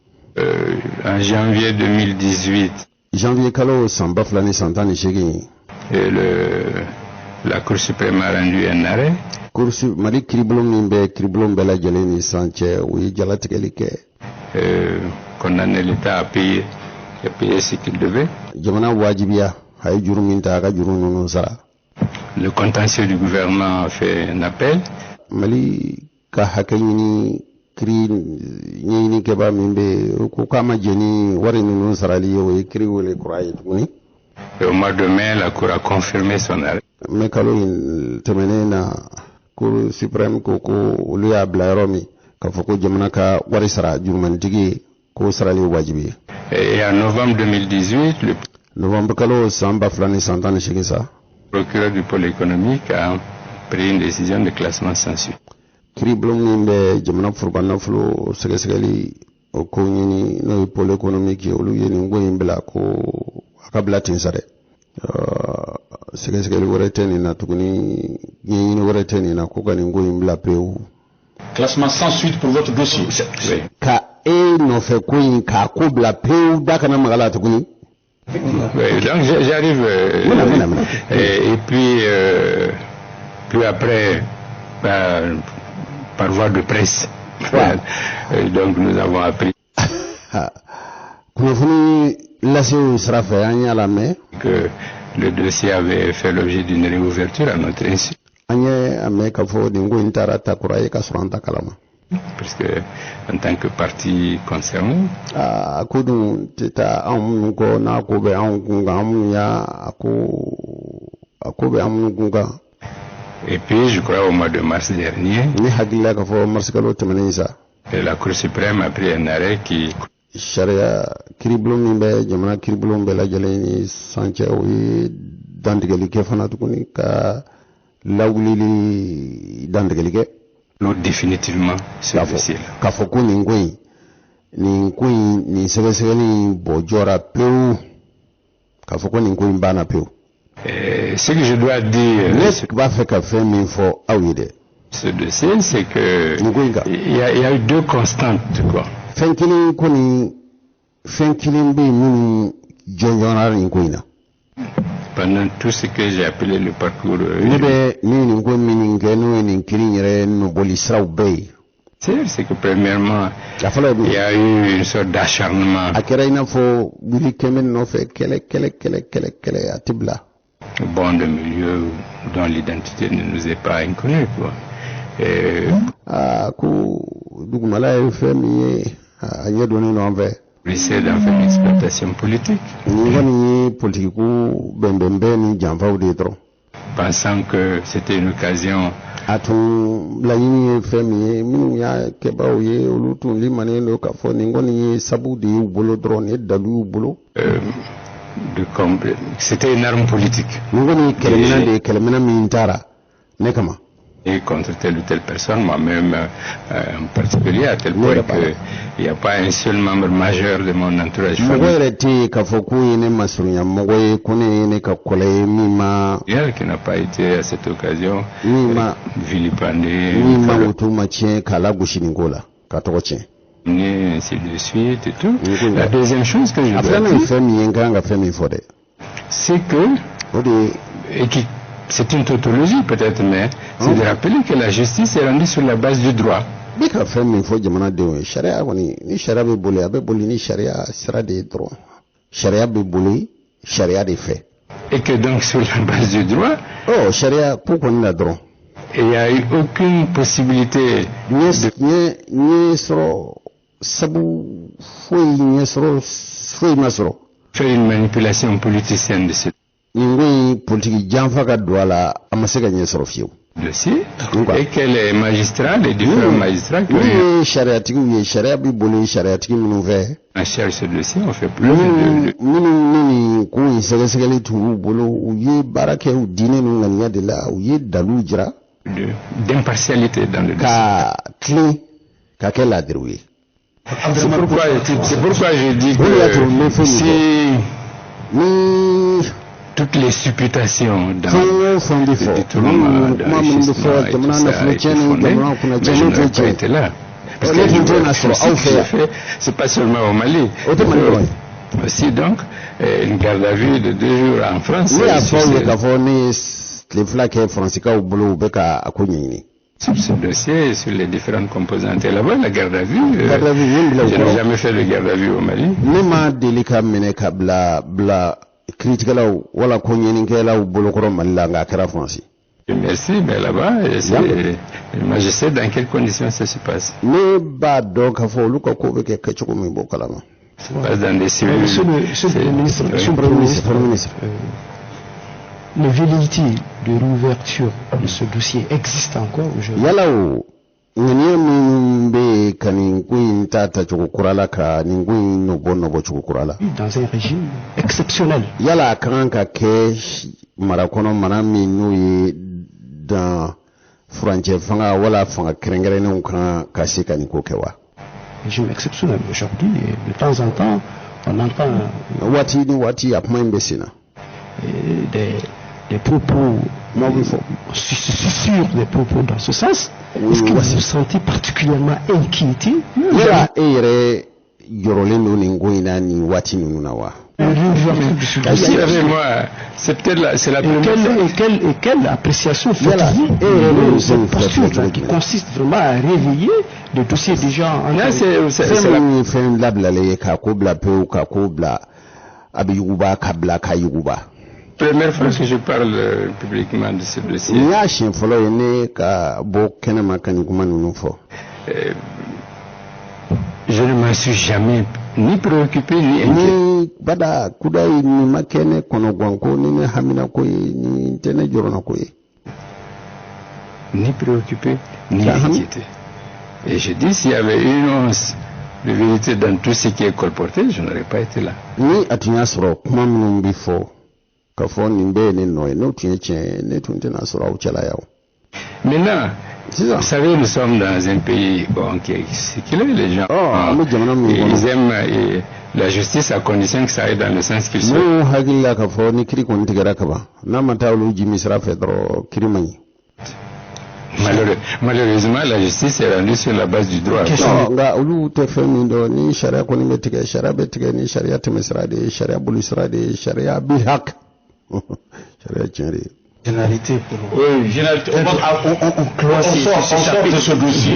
En janvier 2018, Janvier kalo san 2018, la Cour suprême a rendu un arrêt Cour Mali kiribulon min bɛ kiribulon bɛɛ lajɛlen ni san cɛ, o ye jalatigɛli kɛ, condamné l'État à payer ce qu'il devait. Jamana wajibiya, a ye juru min ta, a ka juru ninnu sara. Le contentieux du gouvernement a fait un appel. Mali ka hakɛ ɲini kiri ɲɛɲinikɛba min bɛ yen, o ko k'a ma jɛn ni wari ninnu sarali ye, o ye kiri wele kura ye tuguni. Et au mois de mai, la Cour a confirmé son arrêt. Mɛ kalo in tɛmɛnen na, Cour suprême ko olu y'a bila yɔrɔ min k'a fɔ ko jamana ka wari sara jurumanitigi ye, k'o sarali ye wajibi ye. Et en novembre 2018, le Novembre kalo san 2018 sa, procureur du pôle économique a pris une décision de classement sans suite. Kiribulon min bɛ jamana foroba nafolo sɛgɛsɛgɛli o ko ɲini, n'o ye pôle économique ye, olu ye nin ko in bila ko a ka bila ten sa dɛ. Sɛgɛsɛgɛli wɛrɛ tɛ nin na tuguni, ɲɛɲini wɛrɛ tɛ nin na, ko ka nin ko in bila pewu. Classement sans suite pour votre dossier. Oui. Ka e nɔfɛ ko in k'a ko bila pewu, da kana maga la tuguni. Oui, donc j'arrive. Voilà, voilà, voilà. Et puis, puis après, par voie de presse, Et donc nous avons appris Ha. Kunnafoni lasew sira fɛ, an y'a lamɛn que le dossier avait fait l'objet d'une réouverture à notre insu. An ye a mɛn k'a fɔ nin ko in taara ta kura ye ka sɔrɔ an ta kalama. Parce que, en tant que partie concernée, Aa, a ko dun tɛ taa anw minnu kɔ, n'a ko bɛ anw kun kan, an minnu y'a a ko bɛ an minnu kun kan. Et puis, je crois au mois de mars dernier, Ne hakilila k'a fɔ marisikalo tɛmɛnen sa, la Cour suprême a pris un arrêt qui sariya kiribulon min bɛ jamana kiribulon bɛɛ lajɛlen ni san cɛ, o ye dantigɛli kɛ fana tuguni, ka lawulili dantigɛli kɛ clôt définitivement ce k'a fɔ dossier-là. K'a fɔ ko nin ko in nin sɛgɛsɛgɛli in bɔ jɔra pewu, k'a fɔ ko nin ko in banna pewu. Ce que je dois dire Ne sur b'a fɛ ka fɛn min fɔ aw ye dɛ, ce dossier, c'est que nin ko in kan, il y a eu deux constantes, quoi. Fɛn kelen kɔni, fɛn kelen bɛ yen minnu jɔnjɔnna nin ko in na. Pendant tout ce que j'ai appelé le parcours Ne bɛ ni nin ko min kɛ, n'o ye nin kiri in yɛrɛ nɔbɔli siraw bɛɛ ye, judiciaire, c'est que premièrement, a fɔlɔ ye min il ye, y a eu une sorte d'acharnement a kɛra i n'a fɔ wuli kɛmɛ nɔfɛ, kɛlɛ, kɛlɛ, kɛlɛ, kɛlɛ, kɛlɛ, a tɛ bila. Bon, de milieux dont l'identité ne nous est pas inconnue, quoi. Et Aa, ko dugumala ye fɛn min ye, a ɲɛ donnen don an fɛ. essayer d'en faire une exploitation politique, Nin kɔni ye politiki ko bɛnbɛnbɛn ni janfaw de ye dɔrɔn, pensant que c'était une occasion A tun laɲini ye fɛn min ye, minnu y'a kɛbaaw ye, olu tun limanen don k'a fɔ nin kɔni ye sabu de y'u bolo dɔrɔn, nin ye dalu y'u bolo. C'était une arme politique. Nin kɔni ye kɛlɛminɛ de ye, kɛlɛminɛ min taara ne kama. Et contre telle ou telle personne, moi-même en particulier, à tel point qu'il n'y a pas un seul membre majeur de mon entourage Mɔgɔ yɛrɛ tɛ yen k'a fɔ k'o ye ne masurunya mɔgɔ ye, ko ne ye ne ka kɔlɛ ye, min ma familial qui n'a pas été à cette occasion min ma vilipendé, min mankutu ma tiɲɛ k'a lagosi nin ko la, ka tɔgɔ tiɲɛ. Ainsi de suite et tout. La deuxième chose que je A dois filanan ye dire, fɛn min ye, n kan ka fɛn min fɔ dɛ, c'est que, o de ye, et qui, c'est une tautologie peut-être, mais c'est de rappeler que la justice est rendue sur la base du droit. N bɛ ka fɛn min fɔ jamanadenw ye, sariya kɔni, ni sariya bɛ boli, a bɛ boli ni sariya sira de ye dɔrɔn. Sariya bɛ boli sariya de fɛ. Et que donc sur la base du droit, Ɔ, sariya ko kɔni na dɔrɔn, il n'y a eu aucune possibilité ɲɛ ɲɛ ɲɛ sɔrɔ sabu foyi, ɲɛ sɔrɔ foyi ma sɔrɔ de faire une manipulation politicienne de ce nin ko in, politiki janfa ka don a la, a ma se ka ɲɛ sɔrɔ fiyewu. dossier, Quoi. Et que les magistrats, les différents magistrats qui ont eu Minnu ye sariyatigiw ye, sariya bɛ boli sariyatigi minnu fɛ, en charge ce dossier ont fait preuve minnu de, minnu ni nin ko in sɛgɛsɛgɛli tun b'u bolo, u ye baara kɛ u diinɛ n'u ŋaniya de la, u ye dalilu jira d'impartialité dans le dossier. ka tilen ka kɛ laadiriw ye. C'est pourquoi je dis Oui, là, tu me que fais une si Ni toutes les supputations dans fɛn o fɛn bɛ fɔ, le détournement, kuma minnu bɛ d'enrichissement fɔ et tout jamana ça a nafolo été tiɲɛ ni fondé, jamana mais kunna je tiɲɛ, n'o n'aurais tɛ pas tiɲɛ été là. Parce Ne que tun tɛ na sɔrɔ ce aw que fɛ j'ai yan. fait, c'est pas seulement au Mali. O tɛ Mali dɔrɔn ye. Aussi donc, une garde à vue de 2 jours en France, Ne y'a sur fɔ aw ye ce, k'a fɔ ne ye tile 2 kɛ Faransikaw bolo, u bɛ ka a ko ɲɛɲini. Sur ce dossier, sur les différentes composantes. Et là-bas, la garde à vue, Garde à vue, n bila u je n'ai kɔrɔ. Jamais fait de garde à vue au Mali. Ne ma deli ka minɛ ka bila bila kiiritigɛlaw wala ko ɲinikɛlaw bolokɔrɔ Mali la, nka a kɛra Faransi. Merci, mais là-bas, moi je sais dans quelles conditions ça se passe. Ne b'a dɔn k'a fɔ olu ka ko bɛ kɛ kɛcogo min, b'o kalama. Ça se passe dans des cellules. Monsieur le ministre, Oui. monsieur le Premier Premier ministre, ministre, Premier ministre. Les velléités de réouverture de ce dossier existent encore aujourd'hui? Yala o ŋaniya min bɛ yen ka nin ko in ta tacogo kura la, ka nin ko in nɔbɔ nɔbɔ cogo kura la, Dans un régime exceptionnel. yala a ka kan ka kɛ mara kɔnɔ, mara min n'o ye dan furancɛ fanga wala fanga kɛrɛnkɛrɛnnenw kan ka se ka nin ko kɛ wa? Régime exceptionnel aujourd'hui, et de temps en temps, on entend Waati ni waati, a kuma in bɛ sen na. des propos, Kuma bɛ fɔ. Sur des propos dans ce sens. Oui, Est-ce que oui. vous vous sentez particulièrement inquiété? Yala e yɛrɛ jɔrɔlen don nin ko in na nin waati ninnu na wa? De réouverture de ce Vous dossier. savez, moi, c'est peut-être la, c'est la Et première quelle, fois. et quelle appréciation Voilà. faites-vous Et de cette oui, posture oui, qui oui. consiste vraiment à réveiller des dossiers déjà Là, entamés? c'est Fɛn la min ye fɛn labilalen ye, k'a ko bila pewu, k'a ko bila a bɛ yuguba, ka bila ka yuguba. Première fois que je parle publiquement de ce dossier. Nin y'a siɲɛ fɔlɔ ye ne ka bɔ kɛnɛma ka nin kuma ninnu fɔ. Je ne m'en suis jamais ni préoccupé ni inquiété. Ni bada kudayi, nin ma kɛ ne kɔnɔguwanko ni ne haminako ye, nin tɛ ne jɔrɔnako ye. Ni préoccupé, ni Ah, inquiété. Et je dis, s'il y avait une once de vérité dans tout ce qui est colporté, je n'aurais pas été là. Ni a tun y'a sɔrɔ kuma minnu bɛ fɔ k'a fɔ nin bɛɛ ye ne nɔ ye, n'o tun ye tiɲɛ ye, ne tun tɛna sɔrɔ aw cɛla yan o. Maintenant, Sisan vous savez, nous sommes dans un pays, bon, qui est ce qu'il est, les gens. Oh, an bɛ jamana min kɔnɔ, Ils aiment la justice à condition que ça aille dans le sens qu'ils souhaitent. N'u hakili la k'a fɔ ni kiri kɔni tigɛra ka ban, n'a ma taa olu jimi sira fɛ dɔrɔn, kiri man ɲi. Malheureusement, la justice est rendue sur la base du droit. Ɔ, nka olu tɛ fɛn min dɔn, ni sariya kɔni bɛ tigɛ, sariya bɛ tigɛ ni sariya tɛmɛ sira de ye, sariya boli sira de ye, sariya bi hak, sariya tiɲɛ de ye. Généralité pour Oui, généralité. On clôt On sort, ce on sort de chapitre. ce dossier.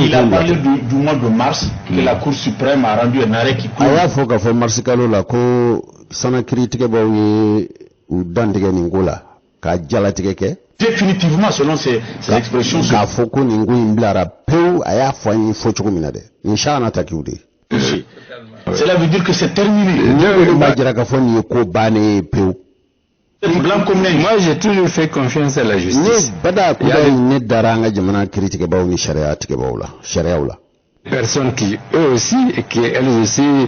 Il a parlé du mois de mars, que la Cour suprême a rendu un arrêt qui A clôt. y'a fɔ k'a fɔ marisikalo la ko sana kiiritigɛbaw ye u dantigɛ nin ko la, ka jalatigɛ kɛ. Définitivement, selon ses expressions, ce K'a fɔ ko nin ko in bilara pewu, a y'a fɔ an ye fɔ cogo min na dɛ, nin sa takiw de. Dossier. Cela veut dire que c'est terminé. Nin b'a jira k'a fɔ nin ye ko bannen ye pewu. Moi, j'ai toujours fait confiance à la justice. Ne bada kudayi, ne dara an ka jamana kiiritigɛbaw ni sariya tigɛbaw la, sariyaw la. Personnes qui, eux aussi, et qui elles aussi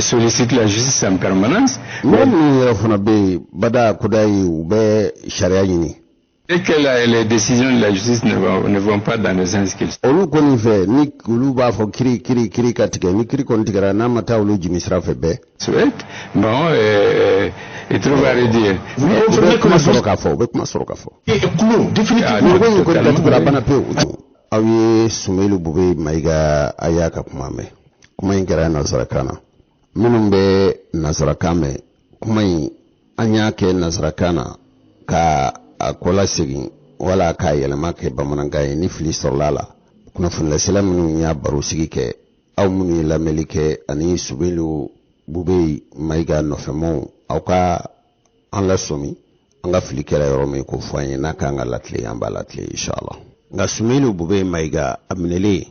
sollicitent la justice en permanence. Mɔgɔ minnu yɛrɛ fana bɛ yen, bada kudayi, u bɛ sariya ɲini. Et que les décisions de la justice ne vont pas dans le sens qu'ils Olu kɔni fɛ, ni olu b'a fɔ kiri kiri kiri ka tigɛ, ni kiri kɔni tigɛra, n'a ma taa olu jimi sira fɛ bɛɛ. Souhaitent, bon, ils trouvent à redire. U bɛ kuma sɔrɔ k'a fɔ, u bɛ kuma sɔrɔ k'a fɔ. Clos définitivement. Ni ko in kɔni datugura, a banna pewu. Aw ye Soumeylou Boubèye Maïga, a y'a ka kuma mɛn. Kuma in kɛra nansarakan na. Minnu bɛ nansarakan mɛn, kuma in, an y'a kɛ nansarakan na ka a kɔlasegin wala k'a yɛlɛma kɛ bamanankan ye. Ni fili sɔrɔla a la, kunnafonilasela minnu y'a barosigi kɛ, aw minnu ye lamɛnli kɛ, ani Soumeylou Boubèye Maïga nɔfɛmaw, aw ka an lasɔmi an ka fili kɛra yɔrɔ min, k'o fɔ an ye. N'a k'an ka latilen, an b'a latilen inshallah. Nka Soumeylou Boubèye Maïga a minɛlen,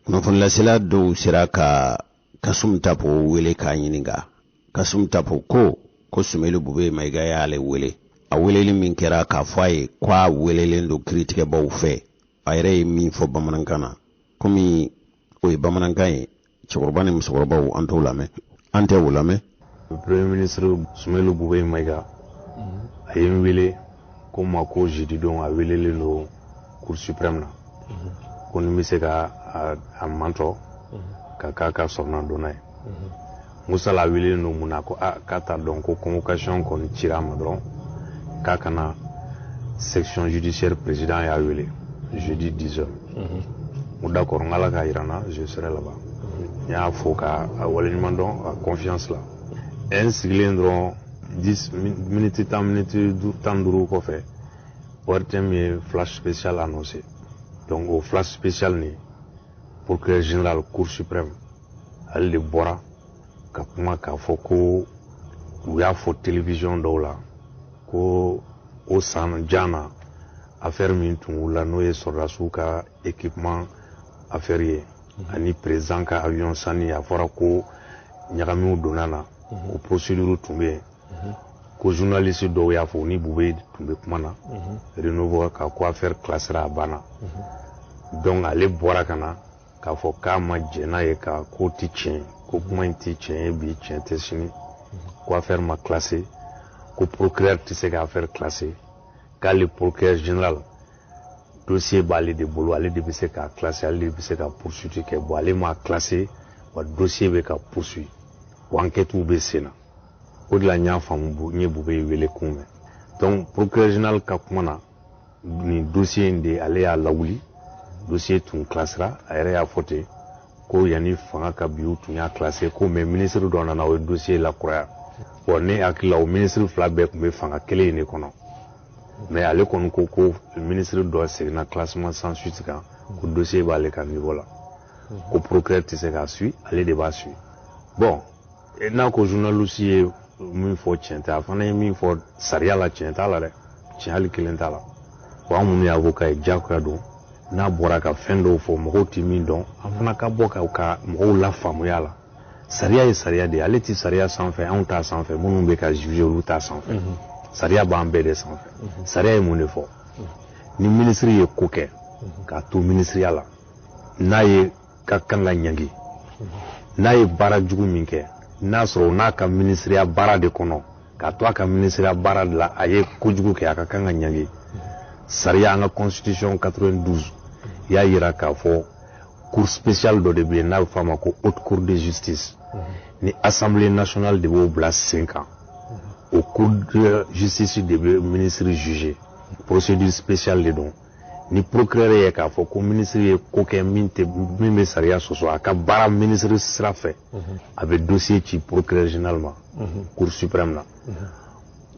kunnafonilasela dɔw sera ka Kassoum Tapo wele k'a ɲininka. Kassoum Tapo ko Soumeylou Boubèye Maïga y'ale wele. A weleli min kɛra, k'a fɔ a ye ko a welelen don kiiritigɛbaw fɛ. A yɛrɛ ye min fɔ bamanankan na, komi o ye bamanankan ye, cɛkɔrɔba ni musokɔrɔbaw, an t'o lamɛn, an tɛ o lamɛn. Premier ministre Soumeylou Boubèye Maïga a ye n wele ko n ma ko jeudi don, a welelen don Cour suprême na, ko ni n bɛ se ka a mantɔ ka k'a ka sɔrɔna donna ye. N ko sala, a welelen don mun na? Ko a k'a t'a dɔn, ko convocation kɔni cira a ma dɔrɔn k'a ka na section judiciaire, président y'a wele jeudi 10 heures. N ko d'accord, n k'Ala k'a yira n na, je serai là-bas. N y'a fo k'a waleɲuman dɔn a confiance la. N sigilen dɔrɔn, 10 minutes, 10 minutes, 15 kɔfɛ, ORTM ye flash spécial annoncé. Donc o flash spécial nin, procureur général Cour suprême, ale de bɔra ka kuma k'a fɔ ko u y'a fɔ télévision dɔw la ko o san jan na, affaire min tun wulila, n'o ye sɔrɔdasiw ka équipement affaire ye ani président ka avion sanni, a fɔra ko ɲagamiw donna na, o procédure tun bɛ yen, ko journaliste dɔw y'a fɔ, ni Boubèye tun bɛ kuma na Renouveau ka ko affaire classera, a banna. Donc ale bɔra ka na k'a fɔ k'a ma jɛn n'a ye, ka ko ti tiɲɛ, ko kuma in ti tiɲɛ ye bi, tiɲɛ tɛ sini, ko affaire ma classé, ko procureur tɛ se ka affaire classé, k'ale procureur général, dossier b'ale de bolo, ale de bɛ se k'a classé, ale de bɛ se ka poursuite kɛ. Bon, ale m'a classé, wa dossier bɛ ka poursuit, wa enquête bɛ sen na. O de la n y'a faamu, n ye Boubèye wele kun mɛn. Donc procureur général ka kuma na, nin dossier in de, ale y'a lawuli, dossier tun classera. A yɛrɛ y'a fɔ ten ko yanni fanga ka bi, u tun y'a classé ko, mais ministre dɔ nana, o ye dossier lakuraya. Bon, ne hakili la, o ministre fila bɛɛ tun bɛ fanga kelen in de kɔnɔ, mais ale kɔni ko ko ministre dɔ seginna classement sans suite kan, ko dossier b'ale ka niveau la, ko procureur tɛ se k'a suit, ale de b'a suit. Bon, n'a ko journaliste ye min fɔ tiɲɛ tɛ, a fana ye min fɔ sariya la, tiɲɛ t'a la dɛ, tiɲɛ hali kelen t'a la. Bon, an minnu ye avocat ye, diyagoya don, n'a bɔra ka fɛn dɔw fɔ mɔgɔw tɛ min dɔn, an fana ka bɔ ka mɔgɔw la faamuya la. Sariya ye sariya de ye, ale tɛ sariya sanfɛ, anw t'a sanfɛ, minnu bɛ ka juger, olu t'a sanfɛ. Sariya b'an bɛɛ de sanfɛ. Sariya ye mun de fɔ? Ni minisiri ye ko kɛ k'a to minisiriya la, n'a ye ka kan ka ɲangi, n'a ye baara jugu min kɛ, n'a sɔrɔ o n'a ka minisiriya baara de kɔnɔ, k'a to a ka minisiriya baara de la, a ye kojugu kɛ, a ka kan ka ɲangi. Sariya, an ka constitution 92 y'a yira k'a fɔ cour spéciale dɔ de bɛ yen, n'a bɛ fɔ a ma ko Haute Cour de justice, ni Assemblée nationale de b'o bila sen kan. O cour de justice de bɛ ministre juger, procédure spéciale de don. Ni procureur ye k'a fɔ ko ministre ye ko kɛ min tɛ min bɛ sariya sɔsɔ a ka baara ministre sira fɛ, a bɛ dossier ci procureur général ma Cour suprême na.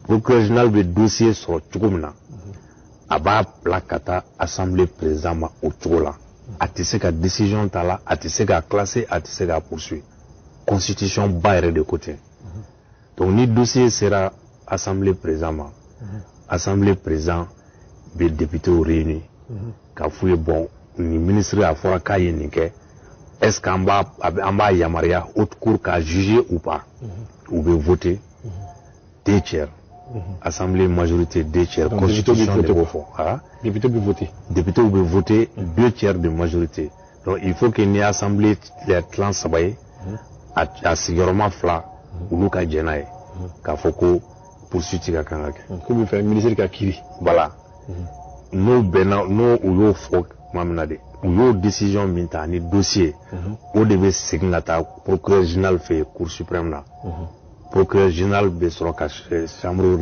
Procureur général bɛ dossier sɔrɔ cogo min na, a b'a bila ka taa Assemblée président ma o cogo la. A tɛ se ka décision ta la, a tɛ se ka classer, a tɛ se ka poursuivre. Constitution ba yɛrɛ de ko ten. Donc ni dossier sera Assemblée président ma, Assemblée président bɛ députés réunir k'a f'u ye: bon, nin ministre, a fɔra k'a ye nin kɛ, est ce que an b'a yamaruya Haute Cour k'a juger ou pas? U bɛ voter deux tiers. Assemblée majorité deux tiers, constitution de b'o fɔ. Ah, député bɛ voter. Député bɛ voter deux tiers de majorité. Donc il faut que ni assemblée tilan saba ye, a sigiyɔrɔma fila, olu ka jɛn n'a ye k'a fɔ ko poursuite ka kan ka kɛ. K'u bɛ fɛ ministre ka kiiri. Voilà, n'o bɛnna, n'o u y'o fɔ tuma min na de, u y'o décision min ta ani dossier, o de bɛ segin ka taa procureur général fɛ yen, Cour suprême na. Procureur général bɛ sɔrɔ ka chambre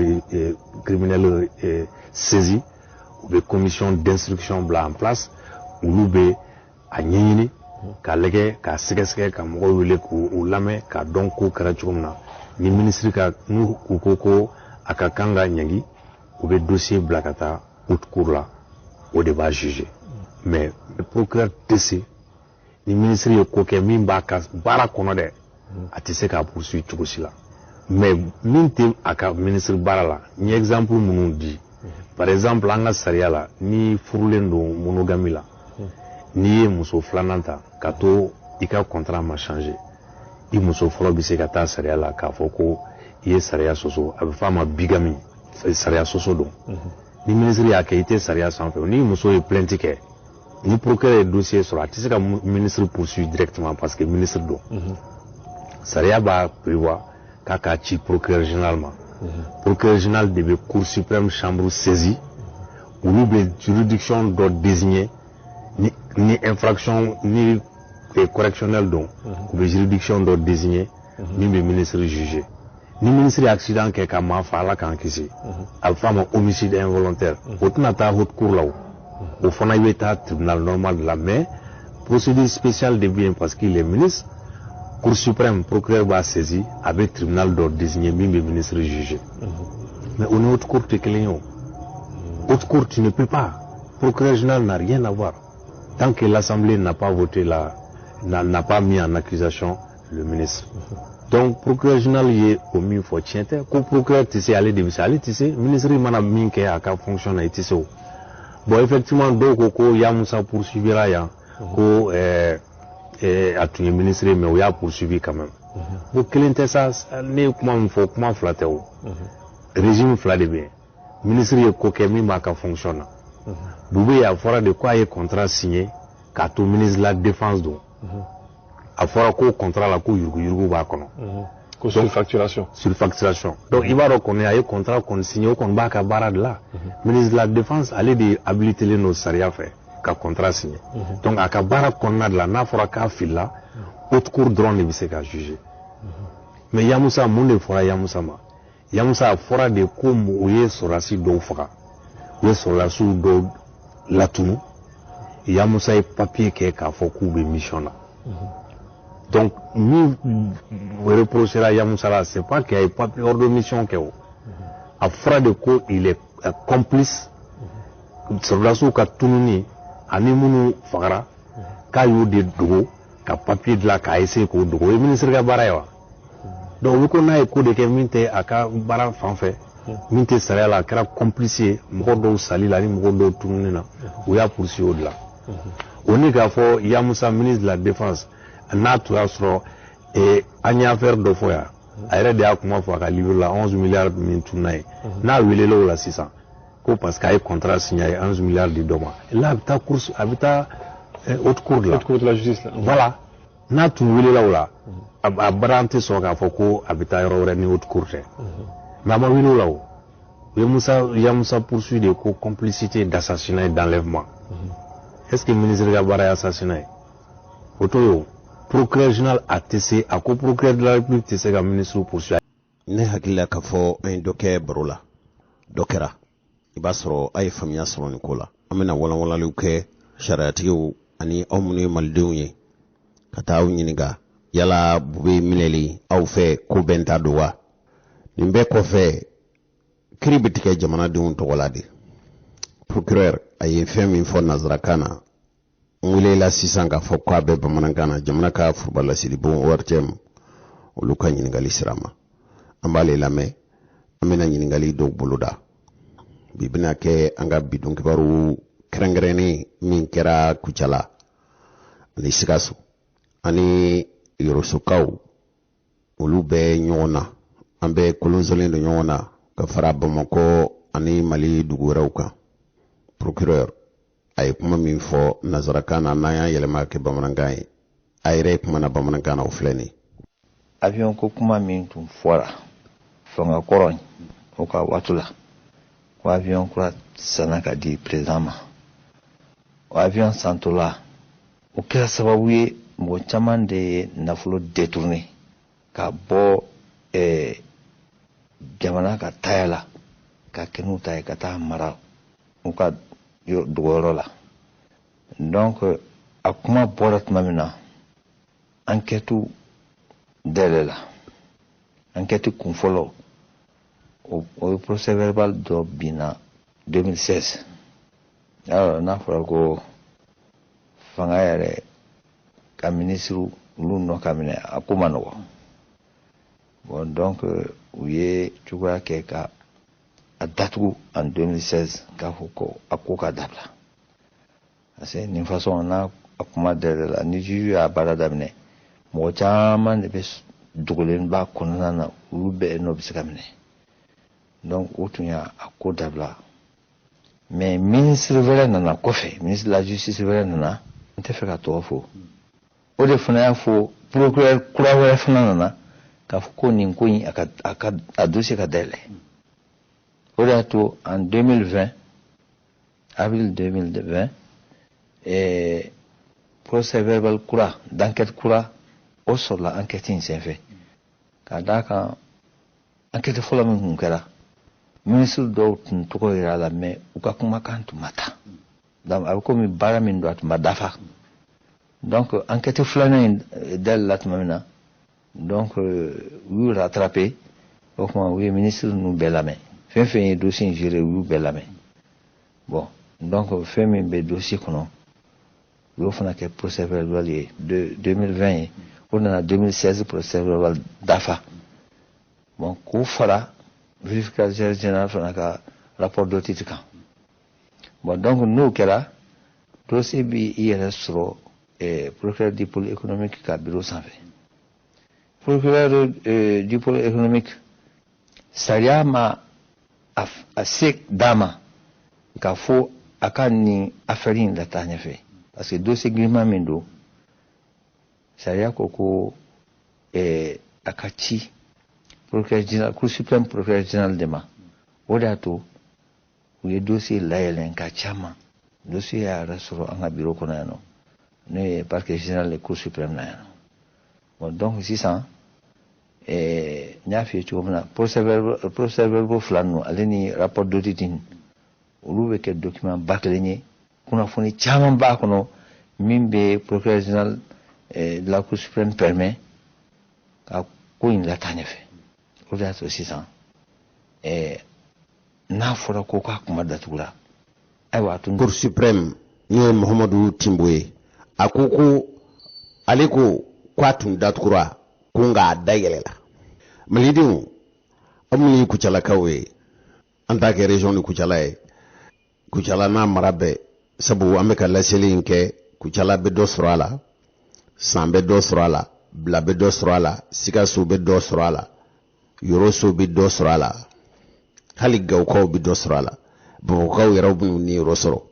criminelle saisi, u bɛ commission d'instruction bila en place, olu bɛ a ɲɛɲini k'a lajɛ, k'a sɛgɛsɛgɛ, ka mɔgɔw wele k'u lamɛn, k'a dɔn ko kɛra cogo min na. Ni ministre ka n'u u ko ko a ka kan ka ɲangi, u bɛ dossier bila ka taa haute cour la, o de b'a juger. Mais procureur tɛ se, ni ministre ye ko kɛ min b'a ka baara kɔnɔ dɛ, a tɛ se k'a poursuivre cogo si la. Mais min tɛ a ka ministre baara la, n ye exemple minnu di, par exemple, an ka sariya la, ni furulen don monogamie la, n'i ye muso filanan ta ka to i ka contrat ma changer, i muso fɔlɔ bɛ se ka taa sariya la k'a fɔ ko i ye sariya sɔsɔ. A bɛ fɔ a ma bigamie, sariya sɔsɔ don. Ni ministre y'a kɛ, i tɛ sariya sanfɛ. Ni muso ye plainte kɛ, ni procureur ye dossier sɔrɔ, a tɛ se ka ministre poursuivre directement parce que ministre don. Sariya b'a prévoir k'a k'a ci procureur général ma. Procureur général de bɛ Cour suprême chambre saisie, olu bɛ juridiction dɔ désigner. Ni infraction ni correctionnel don, u bɛ juridiction dɔ désigner min bɛ ministre juger. Ni ministre ye accident kɛ ka maa fa, Ala k'an kisi, a bɛ fɔ a ma homicide involontaire, o tɛna taa haute cour la, o o fana i bɛ taa tribunal normal de la. Mais procédure spéciale de bɛ yen parce qu'il est ministre. Cour suprême procureur b'a saisi, a bɛ tribunal dɔ désigner min bɛ ministre juger. Mais o ni haute cour tɛ kelen ye. O haute cour, tu ne peux pas, procureur général n'a rien à voir tant que l'Assemblée n'a pas voté la n'a pas mis en accusation le ministre. Donc procureur général ye o min fɔ, tiɲɛ tɛ ko procureur tɛ se, ale de bɛ se. Ale tɛ se. Ministre mana min kɛ a ka fonction na, i tɛ se o. Bon, effectivement, dɔw ko ko Yamusa poursuivira yan, ko a tun ye ministre ye, mais o y'a poursuivi quand même. Ko kelen tɛ sa. Ne ye kuma min fɔ, kuma fila tɛ. O régime fila de bɛ yen. Ministre ye ko kɛ min b'a ka fonction na. Boubèye, a fɔra de ko a ye contrat signé k'a to ministre de la Défense don. A fɔra ko contrat la, ko yuruguyurugu b'a kɔnɔ. Ko surfacturation. Surfacturation. Donc i b'a dɔn kɔni, a ye contrat kɔni signé, o kɔni b'a ka baara de la. Ministre de la Défense, ale de habilité len don sariya fɛ ka contrat signé. Donc a ka baara kɔnɔna de la, n'a fɔra k'a filila, haute cour dɔrɔn de bɛ se ka juger. Mais Yamusa, mun de fɔra Yamusa ma? Yamusa, a fɔra de ko u ye sɔrɔdasi dɔw faga, u ye sɔrɔdasiw dɔw latunu. Yamusa ye papier kɛ k'a fɔ k'u bɛ mission na. Donc min reprochera Yamusa la, c'est pas qu'il y ait papier ordre de mission kɛ. O a fɔra de ko il est complice sɔrɔdasiw ka tununi ani minnu fagara, k'a y'o de dogo ka papier dilan k'a essayer k'o dogo. O ye ministre ka baara ye wa? Donc u bɛ ko n'a ye ko de kɛ min tɛ a ka baara fan fɛ, min tɛ sariya la, a kɛra complice ye mɔgɔ dɔw sali la ani mɔgɔ dɔw tununi na, u y'a poursuivi o de la. O ni k'a fɔ Yamusa, ministre de la Défense, n'a tun y'a sɔrɔ an ye affaire dɔ fɔ yan, a yɛrɛ de y'a kuma fɔ a ka livre la, 11 milliards min tununa ye, n'a welela o la sisan ko parce que a ye contrat signé, a ye 11 milliards di dɔ ma, là a bɛ taa cour, a bɛ taa haute cour de la. Haute cour de la justice la. Voilà, n'a tun welela o la, a baara an tɛ sɔn k'a fɔ ko a bɛ taa yɔrɔ wɛrɛ ni haute cour tɛ. Mais a ma wele o la. O u ye Musa Yamusa poursuit de ko complicité d'assassinat et d'enlèvement. Est-ce que ministre ka baara ye assassinat ye? O t'o ye. O procureur général, a tɛ se, a ko procureur de la République tɛ se ka ministre poursuivre. Ne hakili la k'a fɔ an ye dɔ kɛ baro la, dɔ kɛra. I b'a sɔrɔ a ye faamuya sɔrɔ nin ko la. An bɛna walanwalaliw kɛ sariyatigiw ani aw minnu ye malidenw ye, ka taa aw ɲininka yala Boubèye minɛli aw fɛ, ko bɛn ta don wa? Nin bɛɛ kɔfɛ, kiri bɛ tigɛ jamanadenw tɔgɔ la de. Procureur a ye fɛn min fɔ nanzarakan na, n welela sisan k'a fɔ k'a bɛ bamanankan na, jamana ka foroba laselibon ORTM, olu ka ɲininkali sira ma. An b'ale lamɛn, an bɛna ɲininkali dɔw boloda. Bi bɛna kɛ an ka bidon kibaru kɛrɛnkɛrɛnnen min kɛra Kucala ani Sikaso ani Yorosokaw, olu bɛ ɲɔgɔn na, an bɛ kolonsolen don ɲɔgɔn na. Ka fara Bamakɔ ani Mali dugu wɛrɛw kan. Procureur a ye kuma min fɔ nansarakan na, n'an y'a yɛlɛma kɛ bamanankan ye, a yɛrɛ ye kuma na bamanankan na, o filɛ nin ye. Avion ko kuma min tun fɔra fanga kɔrɔ in o ka waati la, ko avion kura sanna ka di président ma, o avion santɔla, o kɛra sababu ye mɔgɔ caman de ye nafolo détourné ka bɔ jamana ka taya la, ka kɛ n'u ta ye ka taa mara u ka dogoyɔrɔ la. Donc a kuma bɔra tuma min na, enquête dayɛlɛla. Enquête kun fɔlɔ, o ye procès verbal dɔ binna 2016. Alors n'a fɔra ko fanga yɛrɛ ka ministre olu nɔ ka minɛ, a ko ma nɔgɔ. Bon, donc u ye cogoya kɛ ka a datugu en 2016, k'a fɔ ko a ko ka dabila, parce que nin façon n'a a kuma dayɛlɛla, ni juge y'a baara daminɛ, mɔgɔ caman de bɛ dogolen b'a kɔnɔna na, olu bɛɛ nɔ bɛ se ka minɛ. Donc o tun y'a a ko dabila. Mais ministre wɛrɛ nana kɔfɛ, ministre de la Justice wɛrɛ nana, n tɛ fɛ ka tɔgɔ fɔ, o de fana y'a fɔ, procureur kura wɛrɛ fana nana k'a fɔ ko nin ko in, a ka a dossier ka dayɛlɛ. O de y'a to en 2020, avril 2020, procès verbal kura d'enquête kura o sɔrɔla enquête in senfɛ, ka d'a kan enquête fɔlɔ min tun kɛra, ministre dɔw tun tɔgɔ yira a la, mais u ka kumakan tun ma ta. Donc a bɛ komi baara min don, a tun ma dafa. Donc enquête filanan in dayɛlɛla tuma min na, donc u y'u rattrapé. O tuma u ye ministre ninnu bɛɛ lamɛn, fɛn fɛn ye dossier in géré, u y'u bɛɛ lamɛn. Bon, donc fɛn min bɛ dossier kɔnɔ, u y'o fana kɛ procès verbal ye de 2020 ye. O nana 2016 procès verbal dafa. Bon, k'o fara vérificateur général fana ka rapport d'audit kan. Bon, donc n'o kɛra, dossier bi i yɛrɛ sɔrɔ procureur du pôle économique ka bureau sanfɛ. Procureur du pôle économique, sariya ma a se d'a ma k'a fɔ a ka nin affaire in lataa ɲɛfɛ, parce que dossier girinman min don, sariya ko ko a ka ci procureur général, Cour suprême procureur général de ma. O de y'a to u ye dossier layɛlɛn ka caman. Dossier y'a yɛrɛ sɔrɔ an ka bureau kɔnɔ yan nɔ, n'o ye parquet général de Cour suprême na yan nɔ. Bon, donc sisan n y'a f'i ye cogo min na, procès verbal fila ninnu ale ni rapport d'audit, olu bɛ kɛ document ba kelen ye. Kunnafoni caman b'a kɔnɔ min bɛ procureur général de la Cour suprême permet ka ko in lataa ɲɛfɛ. O de y'a to sisan n'a fɔra ko k'a kuma datugura, ayiwa, a tun Cour suprême, n'o ye Muhamadu Timbo ye, a ko ko ale ko k'a tun datugura, ko nka a dayɛlɛla. Malidenw, aw minnu ye Kucalakaw ye, an t'a kɛ région ni Kucala ye, Kucala n'a mara bɛɛ, sabu an bɛ ka laseli in kɛ, Kucala bɛ dɔ sɔrɔ a la, San bɛ dɔ sɔrɔ a la, Bila bɛ dɔ sɔrɔ a la, Sikaso bɛ dɔ sɔrɔ a la, Yoroso bɛ dɔ sɔrɔ a la, hali Gawukaw bɛ dɔ sɔrɔ a la, Bamakɔkaw yɛrɛ bɛ n'u niyɔrɔ sɔrɔ.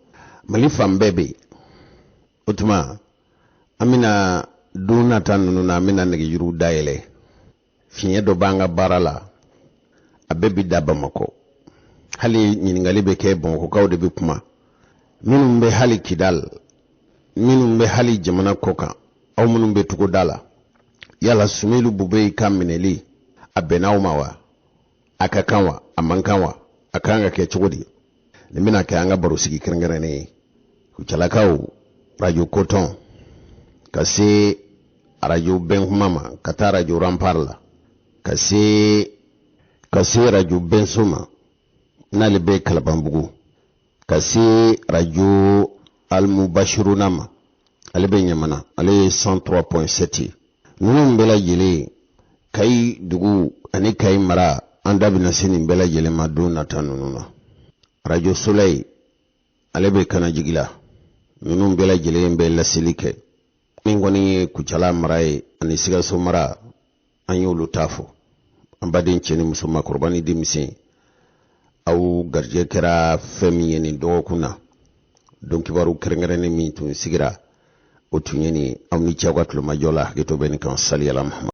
Mali fan bɛɛ bɛ yen. O tuma an bɛna don nata ninnu na, an bɛna nɛgɛjuru dayɛlɛ. Fiɲɛ dɔ b'an ka baara la, a bɛɛ bɛ da Bamakɔ. Hali ɲininkali bɛ kɛ, Bamakɔkaw de bɛ kuma, minnu bɛ hali Kidal, minnu bɛ hali jamana kɔ kan, aw minnu bɛ togoda la, yala Sumeyilu Bubɛyi ka minɛli a bɛnna aw ma wa? A ka kan wa? A man kan wa? A kan ka kɛ cogo di? Nin bɛna kɛ an ka barosigi kɛrɛnkɛrɛnnen ye. Kucalakaw, Radio Coton ka se Arajo Bɛnkuma ma, ka taa Arajo Rempart la, ka se Arajo Bɛnso ma n'ale bɛ Kalabanbugu, ka se Arajo Almubashiruna ma, ale bɛ Ɲamana, ale ye 103.7 ye. Ninnu bɛɛ lajɛlen, Kayi dugu ani Kayi mara, an da bɛna se nin bɛɛ lajɛlen ma don nata ninnu na. Arajo Soleil, ale bɛ Kanajigi la. Ninnu bɛɛ lajɛlen bɛ laseli kɛ. Min kɔni ye Kucala mara ye ani Sikaso mara, an y'olu ta fɔ. An baden cɛ ni muso, maakɔrɔba ni denmisɛn. Aw garijɛ kɛra fɛn min ye nin dɔgɔkun na, don kibaru kɛrɛnkɛrɛnnen min tun sigira, o tun ye nin. Aw ni ce aw ka tulomajɔ la. Hakɛto bɛ nin kan. Saliyala Muhammad.